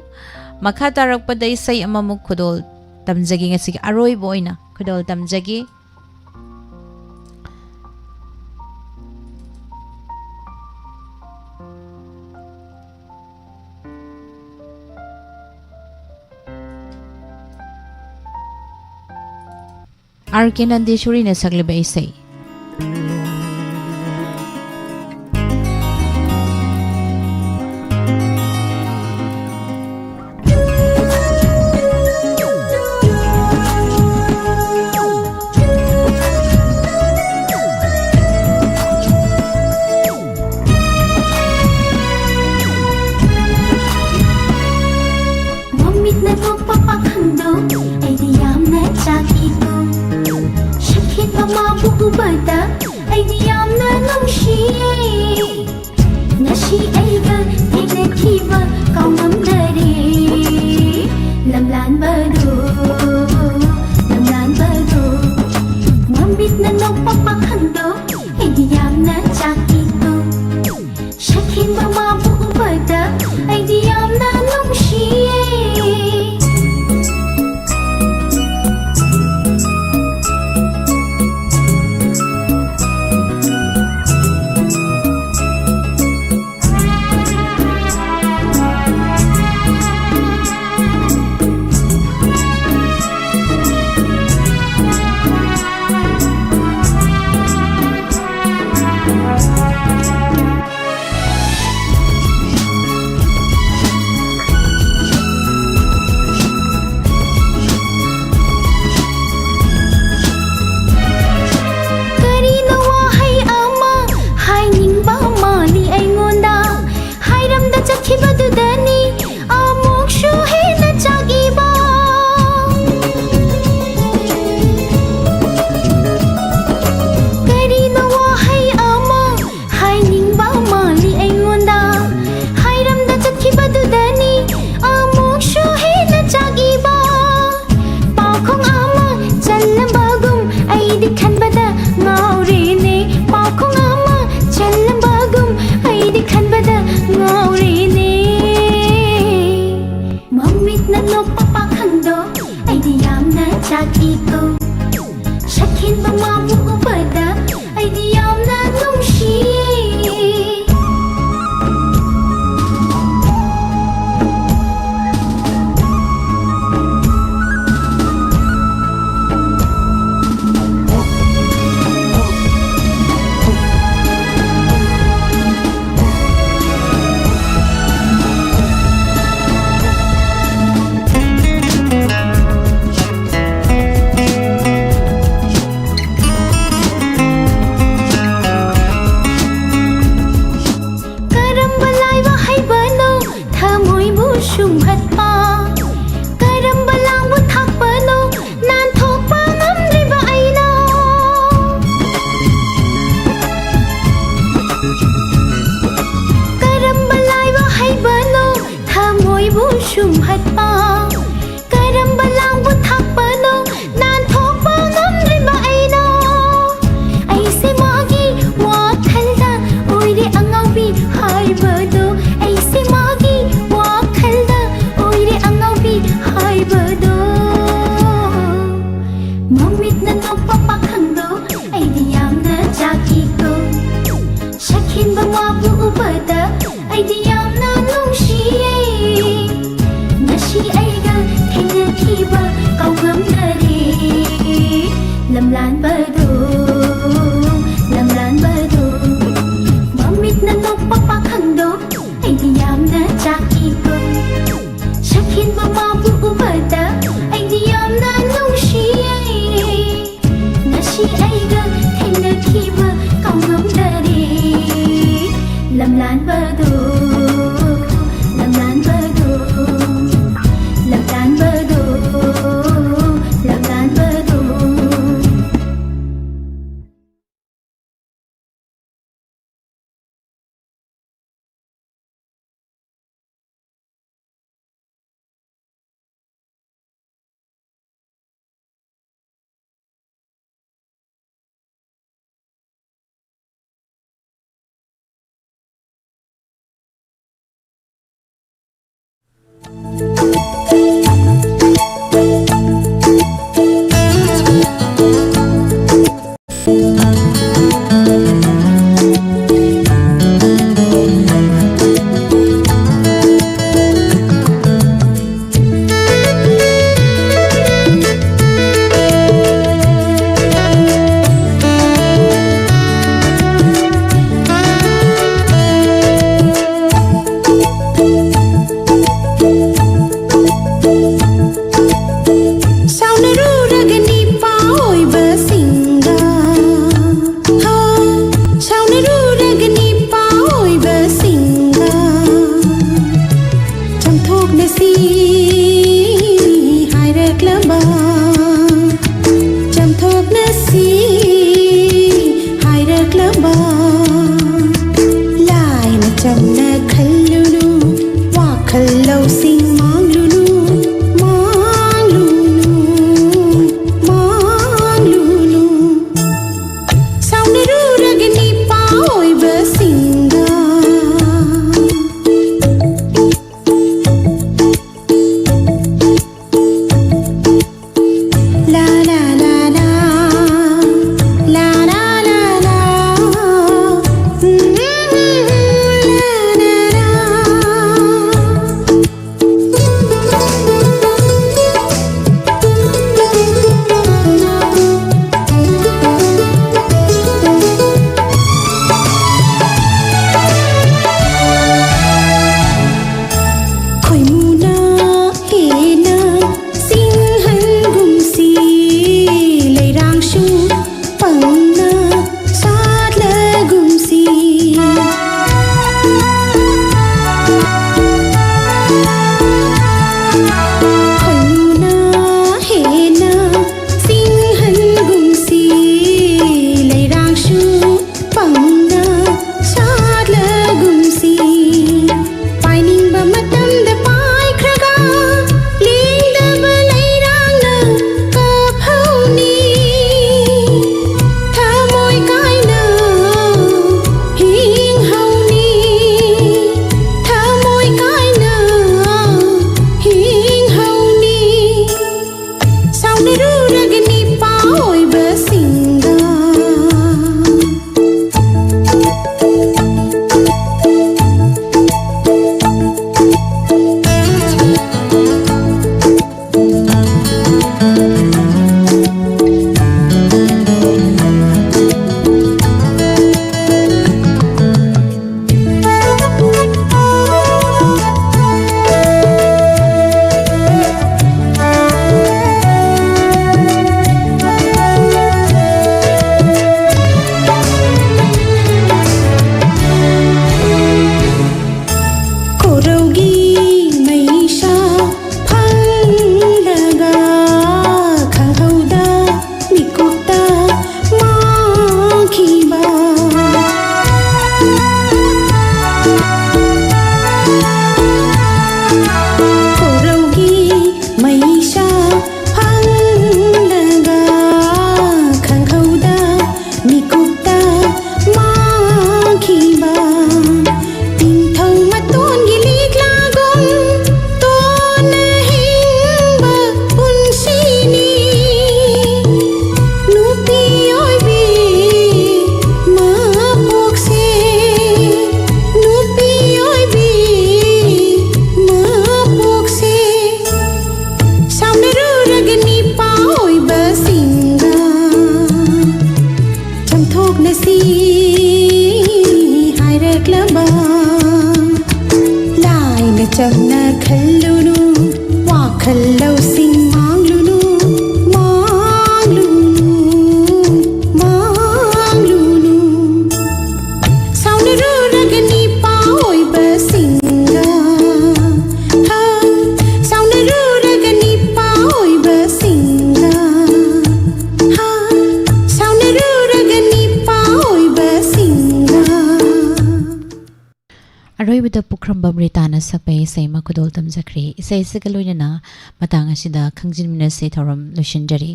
ꯃꯈꯥ ꯇꯥꯔꯛꯄꯗ ꯏꯁꯩ ꯑꯃꯃꯨꯛ ꯈꯨꯗꯣꯜ ꯇꯝꯖꯒꯦ, ꯉꯁꯤꯒꯤ ꯑꯔꯣꯏꯕ ꯑꯣꯏꯅ ꯈꯨꯗꯣꯜ ꯇꯝꯖꯒꯦ꯫ ꯑꯥꯔ ꯀꯦ ꯅꯟꯗꯦꯁꯣꯔꯤꯅ ꯁꯛꯂꯕ ꯏꯁꯩ꯫ ꯃꯃꯤꯠꯅ ꯊꯣꯛꯄ ꯄꯥꯈꯪꯗꯣ ꯑꯩꯗꯤ ꯌꯥꯝꯅ ꯆꯥꯛꯏꯀꯣ꯫ ꯁꯛꯈꯤꯕ ꯃꯥꯕꯨ ꯎꯕ ꯁꯨꯝꯍꯠꯄ꯫ ꯀꯔꯝꯕ ꯂꯥꯡꯕ ꯊꯥꯛꯄꯅꯣ ꯅꯥꯟꯊꯣꯛꯄ ꯉꯝꯗ꯭ꯔꯤꯕ ꯑꯩꯅ? ꯀꯔꯝꯕ ꯂꯥꯏꯕ ꯍꯩꯕꯅꯣ ꯊꯃꯣꯏꯕꯨ ꯁꯨꯝꯍꯠꯄ? ꯀꯔꯝꯕ ꯂꯥꯡꯕ ꯊꯥꯛꯄꯅꯣ ꯅꯥꯟꯊꯣꯛꯄ ꯉꯝꯗ꯭ꯔꯤꯕ ꯑꯩꯅ? ꯑꯩꯁꯦ ꯃꯥꯒꯤ ꯋꯥꯈꯜꯗ ꯑꯣꯏꯔꯦ ꯑꯉꯥꯎꯕꯤ ꯍꯥꯏꯕꯗꯣ꯫ ꯑꯩꯁꯦ ꯃꯥꯒꯤ ꯋꯥꯈꯜꯗ ꯑꯣꯏꯔꯦ ꯑꯉꯥꯎꯕꯤ ꯍꯥꯏꯕꯗꯣ꯫ ꯃꯃꯤꯠꯅ ꯅꯣꯛꯄ ꯄꯥꯈꯪꯗꯣ ꯑꯩꯗꯤ ꯌꯥꯝꯅ ꯆꯥꯛꯏꯀꯣ꯫ ꯁꯛꯍꯦꯟꯕ ꯃꯥꯕꯨ ꯎꯕꯗ ꯑꯩꯗꯤ ꯌꯥꯝꯅ ꯅꯨꯡꯁꯤꯌꯦ꯫ ꯉꯁꯤ ꯑꯩꯒ ꯊꯦꯡꯅꯈꯤꯕ ꯀꯥꯎꯉꯝꯗꯔꯦ꯫ ꯂꯝꯂꯥꯟꯕꯗꯣ, ꯂꯝꯂꯥꯟꯕꯗꯣ, ꯃꯃꯤꯠꯅ ꯅꯣꯛꯄ ꯄꯥꯈꯪꯗꯣ ꯑꯩꯗꯤ ꯌꯥꯝꯅ ꯆꯥꯛꯏꯀꯣ꯫ ꯁꯛꯍꯦꯟꯕ ꯃꯥꯕꯨ ꯎꯕꯗ ꯑꯩꯗꯤ ꯌꯥꯝꯅ ꯅꯨꯡꯁꯤꯌꯦ꯫ ꯉꯁꯤ ꯑꯩꯒ ꯊꯦꯡꯅꯈꯤꯕ ꯀꯥꯎꯉꯝꯗꯔꯦ꯫ ꯂꯝꯂꯥꯟꯕꯗꯣ, ꯂꯝꯂꯥꯟꯕꯗꯣ, ꯂꯝꯂꯥꯟꯕꯗꯣ, ꯂꯝꯂꯥꯟꯕꯗꯣ꯫ ꯍꯥꯏꯔꯛꯂꯕ, ꯆꯝꯊꯣꯛꯅꯁꯤ ꯍꯥꯏꯔꯛꯂꯕ, ꯂꯥꯏꯅ ꯆꯝꯅ ꯈꯜꯂꯨꯅꯨ, ꯋꯥꯈꯜ ꯂꯧꯁꯤꯡ ꯃꯥꯡꯂꯨꯅꯨ, ꯃꯥꯡꯂꯨꯅꯨ, ꯃꯥꯡꯂꯨꯅꯨ꯫ ꯁꯥꯎꯅꯔꯨꯔꯒꯅꯤ ꯄꯥ ꯑꯣꯏꯕꯁꯤꯡꯒ꯫ La la la la, la la la la, mm, la la la. ꯈꯣꯏꯃꯨꯅ ꯍꯦꯟꯅ ꯆꯤꯡꯍꯟꯒꯨꯝꯁꯤ, ꯂꯩꯔꯥꯡꯁꯨ ꯄꯪꯅ ꯁꯥꯠꯂꯒꯨꯝꯁꯤ꯫ ꯈꯣꯏꯃꯨꯅ ꯍꯦꯟꯅ ꯆꯤꯡꯍꯟꯒꯨꯝꯁꯤ, ꯂꯩꯔꯥꯡꯁꯨ ꯄꯪꯅ ꯁꯥꯠꯂꯒꯨꯝꯁꯤ꯫ ꯄꯥꯏꯅꯤꯡꯕ ꯃꯇꯝꯗ ꯄꯥꯏꯈ꯭ꯔꯒ, ꯂꯦꯡꯗꯕ ꯂꯩꯔꯥꯡꯅ ꯀꯥꯐꯧꯅꯤ꯫ ꯊꯃꯣꯏ ꯀꯥꯏꯅ ꯍꯤꯡꯍꯧꯅꯤ꯫ ꯊꯃꯣꯏ ꯀꯥꯏꯅ ꯍꯤꯡꯍꯧꯅꯤ꯫ ꯁꯥꯎꯅꯔꯨꯔꯒꯅꯤ ꯄꯥ ꯑꯣꯏꯕꯁꯤꯡꯒ꯫ ꯇꯞꯅ ꯈꯜꯂꯨꯅꯨ, ꯋꯥꯈꯜ ꯂꯧꯁꯤꯡ ꯃꯥꯡꯂꯨꯅꯨ, ꯃꯥꯡꯂꯨꯅꯨ, ꯃꯥꯡꯂꯨꯅꯨ꯫ ꯁꯥꯎꯅꯔꯨꯔꯒ ꯅꯤꯄꯥ ꯑꯣꯏꯕꯁꯤꯡꯒ, ꯍꯥ, ꯁꯥꯎꯅꯔꯨꯔꯒ ꯅꯤꯄꯥ ꯑꯣꯏꯕꯁꯤꯡꯒ, ꯍꯥ, ꯁꯥꯎꯅꯔꯨꯔꯒ ꯅꯤꯄꯥ ꯑꯣꯏꯕꯁꯤꯡꯒ꯫ ꯑꯔꯣꯏꯕꯗ ꯄꯨꯈ꯭ꯔꯝꯕꯝ ꯔꯤꯇꯥꯅ ꯁꯛꯄ ꯏꯁꯩ ꯑꯃ ꯈꯨꯗꯣꯜ ꯇꯝꯖꯈ꯭ꯔꯦ꯫ ꯏꯁꯩ ꯑꯁꯤꯒ ꯂꯣꯏꯅꯅ ꯃꯇꯥꯡ ꯑꯁꯤꯗ ꯈꯪꯖꯤꯟꯃꯤꯟꯅꯁꯤ ꯊꯧꯔꯝ ꯂꯣꯏꯁꯤꯟꯖꯔꯤ꯫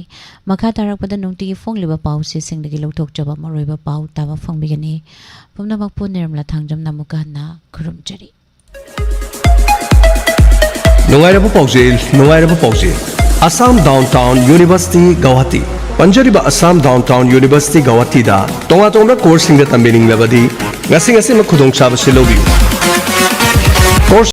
ꯃꯈꯥ ꯇꯥꯔꯛꯄꯗ ꯅꯨꯡꯇꯤꯒꯤ ꯐꯣꯡꯂꯤꯕ ꯄꯥꯎꯆꯦꯁꯤꯡꯗꯒꯤ ꯂꯧꯊꯣꯛꯆꯕ ꯃꯔꯨꯑꯣꯏꯕ ꯄꯥꯎ ꯇꯥꯕ ꯐꯪꯕꯤꯒꯅꯤ꯫ ꯄꯨꯝꯅꯃꯛꯄꯨ ꯅꯤꯔꯃꯂꯥ ꯊꯥꯡꯖꯝꯅ ꯑꯃꯨꯛꯀ ꯍꯟꯅ ꯈꯨꯔꯨꯝꯖꯔꯤ꯫ ꯅꯨꯡꯉꯥꯏꯔꯕ ꯄꯥꯎꯖꯦꯜ, ꯅꯨꯡꯉꯥꯏꯔꯕ ꯄꯥꯎꯖꯦꯜ꯫ Assam down town university Guwahati. ꯄꯟꯖꯔꯤꯕ ꯑꯁꯥꯝ ꯗꯥꯎꯟ ꯇꯥꯎꯟ ꯌꯨꯅꯤꯚꯔꯁꯤꯇꯤ ꯒꯧꯍꯥꯇꯤꯗ ꯇꯣꯉꯥꯟ ꯇꯣꯉꯥꯟꯕ ꯀꯣꯔꯁꯁꯤꯡꯗ ꯇꯝꯕꯤꯅꯤꯡꯂꯕꯗꯤ ꯉꯁꯤ ꯉꯁꯤꯃꯛ ꯈꯨꯗꯣꯡꯆꯥꯕꯁꯤ ꯂꯧꯕꯤꯌꯨ꯫